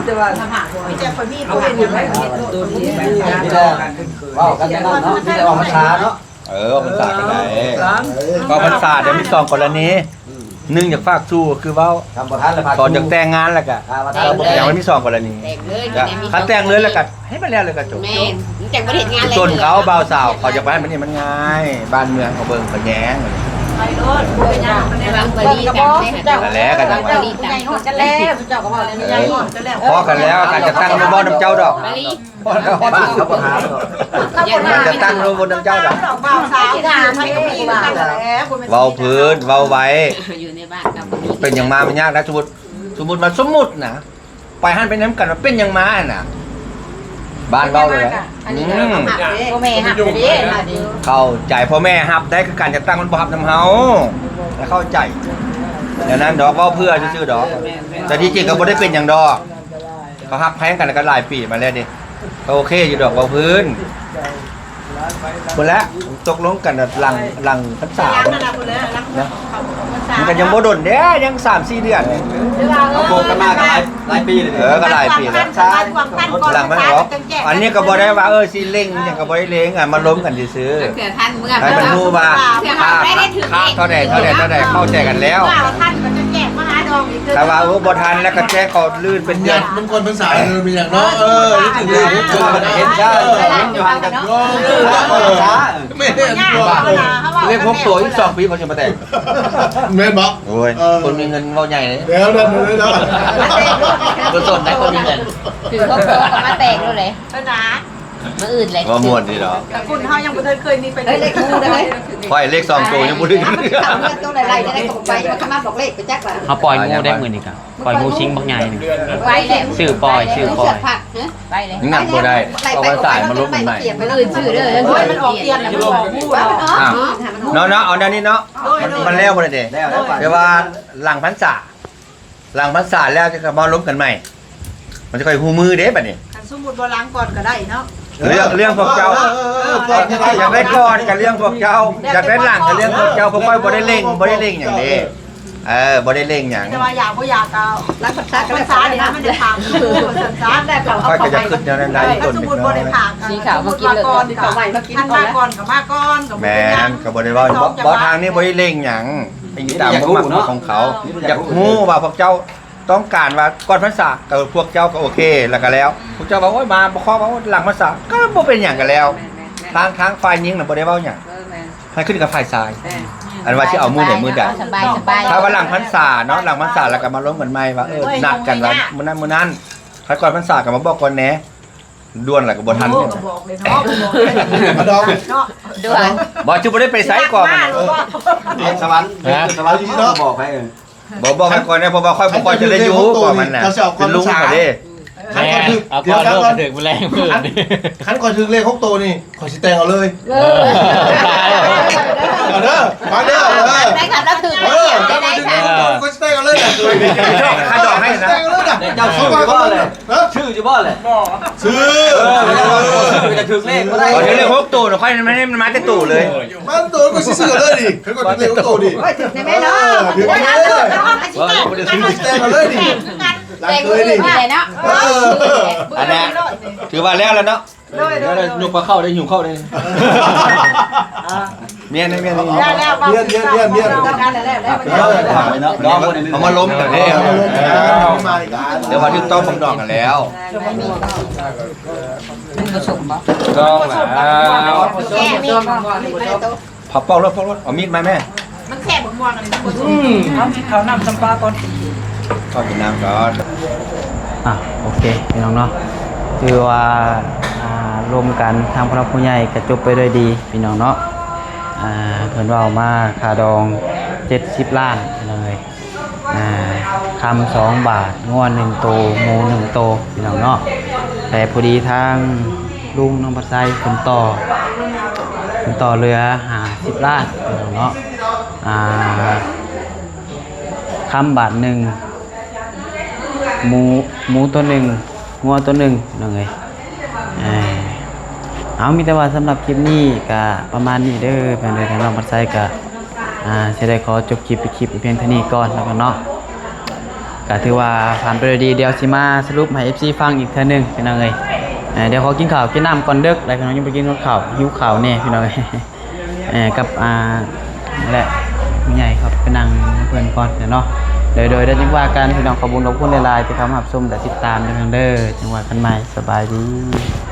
ແຕ່ວ່າ ມີແຕ່ຂ້ອຍມີຜູ້ເຮັດຫຍັງໃຫ້ເຮັດໂລດ ມີແຕ່ເວົ້າກັນແນວນັ້ນເນາະ ມີແຕ່ອອກພັນສາເນາະ ເອີ ອອກພັນສາກໍໄດ້ ເອີ ອອກພັນສາ ເອີ ເດີ ມີສອງກໍລະນີ ອືມ ໜຶ່ງຢາກຝາກສູ່ຄືເວົ້າ ຄັນບໍ່ທັນແລ້ວຝາກ ຕອນຢາກແຕ່ງງານແລ້ວກະ ຖ້າວ່າຖ້າບໍ່ແຕ່ງ ມັນມີສອງກໍລະນີ ແຕ່ງເລີຍ ຄັນແຕ່ງເລີຍແລ້ວກະໃຫ້ມັນແລ້ວ ແລ້ວກະຈົບ ແມ່ນ ມັນຈັ່ງບໍ່ໄດ້ເຮັດງານເລີຍ ຈົນເຂົາບ່າວສາວ ເຂົາຢາກໄປໃຫ້ມັນນີ້ມັນງ່າຍ ບ້ານເມືອງເຂົາເບິ່ງເຂົາແຍງ ໄປໂລດ ບໍ່ເປັນຫຍັງ ເບິ່ງບໍ່ດີກັນເດ້ ນັ້ນແຫຼະ ກໍຈັ່ງວ່າ ໃຫຍ່ຮອດກັນແລ້ວ ເຈົ້າກໍເວົ້າແລ້ວ ເອີ ໃຫຍ່ຮອດກັນແລ້ວ ພໍກັນແລ້ວ ການຈັດຕັ້ງບໍ່ນຳເຈົ້າດອກ ບໍ່ນຳເຈົ້າດອກ ເວົ້າພື້ນ ເວົ້າໄວ້ ຢູ່ໃນບ້ານກໍບໍ່ມີ ເປັນຫຍັງມາມັນຍາກນະ ສົມມຸດ ສົມມຸດວ່າ ສົມມຸດນະ ໄປຫັ້ນໄປນຳກັນວ່າເປັນຫຍັງມາຫັ້ນນະ ບ້ານເວົ້າເລີຍ ອືມ ພໍ່ແມ່ຮັບເດ້ ເຂົ້າໃຈ ພໍ່ແມ່ຮັບໄດ້ ຄືການຈັດຕັ້ງມັນບໍ່ຮັບນຳເຮົາ ແລ້ວເຂົ້າໃຈ ແນວນັ້ນດອກ ເວົ້າເພື່ອຊື່ໆດອກ ແຕ່ທີ່ຈິງກໍບໍ່ໄດ້ເປັນຫຍັງດອກ ເຂົາຮັກແພງກັນກໍຫຼາຍປີມາແລ້ວເດ້ ກໍໂອເຄຢູ່ດອກ ເວົ້າພື້ນ ພຸ້ນແຫຼະ ຕົກລົງກັນຫຼັງ ຫຼັງພັນສາພຸ້ນນະ ມັນກໍຍັງບໍ່ດົນເດ້ ຍັງສາມສີ່ເດືອນ ເອົາໂກກັນມາກໍຫຼາຍ ຫຼາຍປີແລ້ວ ເອີ ກໍຫຼາຍປີແລ້ວ ຫຼັງພັນສາ ອັນນີ້ກໍບໍ່ໄດ້ວ່າ ເອີ ຊິເລັ່ງຫຍັງກໍບໍ່ໄດ້ເລັ່ງ ອ່ະ ມາລົມກັນຊື່ໆ ເທື່ອທັນເມື່ອ ໃຫ້ມັນຮູ້ວ່າ ເທື່ອທັນໄດ້ຖືກເລກ ເທົ່າໃດ ເທົ່າໃດ ເທົ່າໃດ ເຂົ້າໃຈກັນແລ້ວ ຖ້າວ່າທັນກໍຈະແຈ້ງມາຫາດອກອີກ ຖ້າວ່າ ໂອ້ ບໍ່ທັນແລ້ວກໍແຈ້ງເຂົາລື່ນເປັນເດືອນ ມັນກ່ອນພັນສາເດີ ມີຫຍັງເນາະ ເອີ ຖືກເລກ ເຫັນຊະ ເຫັນຢູ່ຫັ້ນກໍ ແມ່ນ ເລກຫົກໂຕ ອີກສອງປີເຂົາຊິມາແຕ່ງ ແມ່ນບໍ່? ໂອ້ຍ ເອີ ຄົນມີເງິນເວົ້າໃຫຍ່ເດ້ ແນວນັ້ນເລີຍເນາະ ບໍ່ສົນໃດຄົນມີເງິນ ຖືກຄົບໂຕກໍມາແຕ່ງໂລດເລີຍ ເອີນາ ມື້ອື່ນແຫຼະ ເວົ້າມ່ວນດີດອກ ແຕ່ຄຸນເຮົາຍັງບໍ່ເຄີຍ ເຄີຍມີໄປ ເຮີ້ຍ ເລກໝູ່ເດີ ຂ້ອຍເລກສອງໂຕຍັງບໍ່ຖືກ ເຮົາໄປເຂົ້າເຮືອນໂຕຫຼາຍໆ ຈະໄດ້ເຂົ້າໄປ ມາຂະມາບອກເລກໄປຈັກວ່າ ເຮົາປ່ອຍໝູ່ໄດ້ມື້ນີ້ກະ ປ່ອຍໝູ່ຊິງບັກໃຫຍ່ໜຶ່ງ ໄປແລ້ວ ຊື້ປ່ອຍ ຊື້ປ່ອຍ ໄປເລີຍ ຍັງນັບບໍ່ໄດ້ ເອົາໄວ້ສາຍມາລົບກັນໃໝ່ ມື້ອື່ນຊື້ເດີ ໂອ້ຍ ມັນອອກກຽມແລ້ວ ມັນອອກໝູ່ແລ້ວ ອ່ະ ເນາະ ເນາະ ເອົາແນວນີ້ເນາະ ໂດຍ ມັນ ໂດຍ ມັນແລ້ວບໍ່ໄດ້ເດ້ ແຕ່ວ່າຫຼັງພັນສາ ຫຼັງພັນສາແລ້ວຈັ່ງຄ່ອຍມາລົມກັນໃໝ່ ມັນຈະຄ່ອຍຮູ້ມືເດ້ບັດນີ້ ຄັນສົມມຸດວ່າຫຼັງກ່ອນກໍໄດ້ເນາະ ເລື່ອງ ເລື່ອງພວກເຈົ້າ ເອີ ເອີ ເອີ ຢາກໄດ້ກ່ອນກໍເລື່ອງພວກເຈົ້າ ຢາກໄດ້ຫຼັງກໍເລື່ອງພວກເຈົ້າ ພວກຂ້ອຍບໍ່ໄດ້ເລັ່ງ ບໍ່ໄດ້ເລັ່ງຫຍັງເດ້ ເອີ ບໍ່ໄດ້ເລັ່ງຫຍັງ ແຕ່ວ່າຢາກບໍ່ຢາກກໍຫຼັງພັນສາກໍແລ້ວ ພັນສານີ້ມັນຈະຖາມຢູ່ວ່າຊັ້ນຊະ ຂ້ອຍກໍຢາກຄິດແນວນັ້ນໄດ້ ຄັນສົມມຸດບໍ່ໄດ້ຖາມ ສີຂາວມາກິນເລີຍ ເຂົ້າໃໝ່ມາກິນ ຄັນມາກ່ອນກໍມາກ່ອນ ກໍບໍ່ເປັນຫຍັງ ແມ່ນ ກໍບໍ່ໄດ້ເວົ້າ ບໍ່ ທາງນີ້ບໍ່ໄດ້ເລັ່ງຫຍັງ ໄປຕາມຄວາມມັກຂອງເຂົາ ຢາກຮູ້ວ່າພວກເຈົ້າຕ້ອງການວ່າກ່ອນພັນສາ ເອີ ພວກເຈົ້າກໍໂອເຄ ແລ້ວກໍແລ້ວ ພວກເຈົ້າວ່າ ໂອ້ຍ ມາບໍ່ຂໍວ່າ ໂອ້ຍ ຫຼັງພັນສາ ກໍບໍ່ເປັນຫຍັງກໍແລ້ວ ທາງ ທາງຝ່າຍຍິງນະບໍ່ໄດ້ເວົ້າຫຍັງ ໃຫ້ຂຶ້ນກັບຝ່າຍຊາຍ ອັນວ່າຊິເອົາມື້ໃດມື້ໃດ ສະບາຍ ສະບາຍ ຖ້າວ່າຫຼັງພັນສາເນາະ ຫຼັງພັນສາແລ້ວກໍມາລົມກັນໃໝ່ວ່າ ເອີ ນັດກັນວ່າມື້ນັ້ນມື້ນັ້ນ ຄັນກ່ອນພັນສາກໍມາບອກກ່ອນແດ່ ດ່ວນແລ້ວກໍບໍ່ທັນ ໂອ້ ກໍບອກເລີຍເນາະ ບໍ່ບອກເລີຍ ມາດອງ ເນາະ ດ່ວນ ບໍ່ ຈະບໍ່ໄດ້ໄປໃສກ່ອນ ມາ ມັນ ເອີ ສະຫວັນ ຮະ ສະຫວັນ ເນາະ ບໍ່ບອກໃຜ ເອີ ບໍ່ ບອກໃຫ້ຂ້ອຍແດ່ ເພາະວ່າຂ້ອຍບໍ່ຄ່ອຍຈະໄດ້ຢູ່ ເຂົາຊິເອົາກ່ອນ ມັນນະ ເປັນລຸງຂ້ອຍເດ້ ແມ່ນ ເອົາກ່ອນໂລດ ເດີກມາແລງມື້ນີ້ ຄັນຂ້ອຍຖືກເລກຫົກໂຕນີ້ ຂ້ອຍຊິແຕ່ງເອົາເລີຍ ເອີ ເອົາເດີ ຟັງເດີ ເອີ ໄດ້ຄັນລະຖືກ ເອີ ໄດ້ ໄດ້ ໄດ້ ຂ້ອຍຊິແຕ່ງເອົາເລີຍນະ ຄ່າດອກໃຫ້ນະ ແຕ່ງເອົາເລີຍນະ ເຈົ້າຊື້ຢູ່ບໍ່ແຫຼະ ຮະ ຊື້ຢູ່ບໍ່ແຫຼະ ບໍ່ ຊື້ ເອີ ຊື້ ຈະຖືກເລກບໍ່ໄດ້ ເອົາເລກຫົກໂຕນະ ຂ້ອຍມັນ ມັນມາແຕ່ໂຕເລີຍ ມາໂຕກໍຊິຊື້ເລີຍນີ້ ຄັນກໍຖືກເລກໂຕນີ້ ຂ້ອຍຖືກແມ່ເນາະ ເອີ ຖືກແມ່ເນາະ ເອີ ບໍ່ໄດ້ຊື້ ແຕ່ງເອົາເລີຍນີ້ ແຕ່ງມື້ອື່ນນີ້ແຫຼະເນາະ ເອີ ອັນນັ້ນ ຖືວ່າແລ້ວແລ້ວເນາະ ໂດຍ ໂດຍ ຍົກພາເຂົ້າໄດ້ ຫິວເຂົ້າໄດ້ ແມ່ນ ແມ່ນ ແມ່ນ ແລ້ວ ແລ້ວ ແມ່ນ ແມ່ນ ແມ່ນ ແມ່ນ ເອົາມາລົມກັນເດ້ ເອີ ມາລົມກັນ ແຕ່ວ່າຖືກຕ້ອງປອງດອງກັນແລ້ວ ມັນບໍ່ສົມບໍ່? ຕ້ອງແລ້ວ ແກະມີດ ເຜົາເປົ່າໂລດ ເຜົາໂລດ ເອົາມີດມາແມ່ ມັນແຄບບັກມ່ວງອັນນີ້ມັນບໍ່ສຸກ ອືມ ເອົາກິນເຂົ້ານ້ຳຊຳປາກ່ອນ ເຂົ້າກິນນ້ຳກ່ອນ ອ່ະ ໂອເຄ ພີ່ນ້ອງເນາະ ຖືວ່າ ອ່າ ລົມກັນທາງຜູ້ຫຼັກຜູ້ໃຫຍ່ກະຈົບໄປດ້ວຍດີ ພີ່ນ້ອງເນາະ ອ່າ ເພິ່ນເວົ້າມາຄ່າດອງເຈັດສິບລ້ານ ພີ່ນ້ອງເອີຍ ອ່າ ຄຳສອງບາດ ງົວໜຶ່ງໂຕ ໝູໜຶ່ງໂຕ ພີ່ນ້ອງເນາະ ແຕ່ພໍດີທາງລຸງນ້ອງພັດໄຊເພິ່ນຕໍ່ ເພິ່ນຕໍ່ເຫຼືອຫ້າສິບລ້ານ ພີ່ນ້ອງເນາະ ອ່າ ຄຳບາດໜຶ່ງ ໝູ ໝູໂຕໜຶ່ງ ງົວໂຕໜຶ່ງ ພີ່ນ້ອງເອີຍ. ເອີ ເອົາ ມີແຕ່ວ່າສຳລັບຄລິບນີ້ກະປະມານນີ້ເດີ ເພື່ອນເດີ ທາງນ້ອງພັນໄຊກະ ອ່າ ຊິໄດ້ຂໍຈົບຄລິບ ຄລິບພຽງເທົ່ານີ້ກ່ອນແລ້ວກັນເນາະ. ກະຖືວ່າຜ່ານໄປດ້ວຍດີ ດຽວຊິມາສະຫຼຸບໃຫ້ເອັຟຊີຟັງອີກເທື່ອໜຶ່ງ ພີ່ນ້ອງເອີຍ. ເອີ ດຽວຂໍກິນເຂົ້າກິນນ້ຳກ່ອນ ເດິກແລ້ວ ພີ່ນ້ອງ ຍັງບໍ່ໄດ້ກິນເຂົ້າ ຫິວເຂົ້າແດ່ ພີ່ນ້ອງເອີຍ. ເອີ ກັບ ອ່າ ແລະ ຜູ້ໃຫຍ່ເຂົາໄປນັ່ງເພິ່ນກ່ອນເນາະ. ໂດຍ ໂດຍ ດຽວຈັ່ງວ່າກັນ ພີ່ນ້ອງ ຂອບຄຸນ ຂອບຄຸນຫຼາຍໆ ທີ່ເຂົ້າມາຮັບຊົມ ແລະ ຕິດຕາມເດີ ຈັ່ງວ່າກັນໃໝ່ ສະບາຍດີ.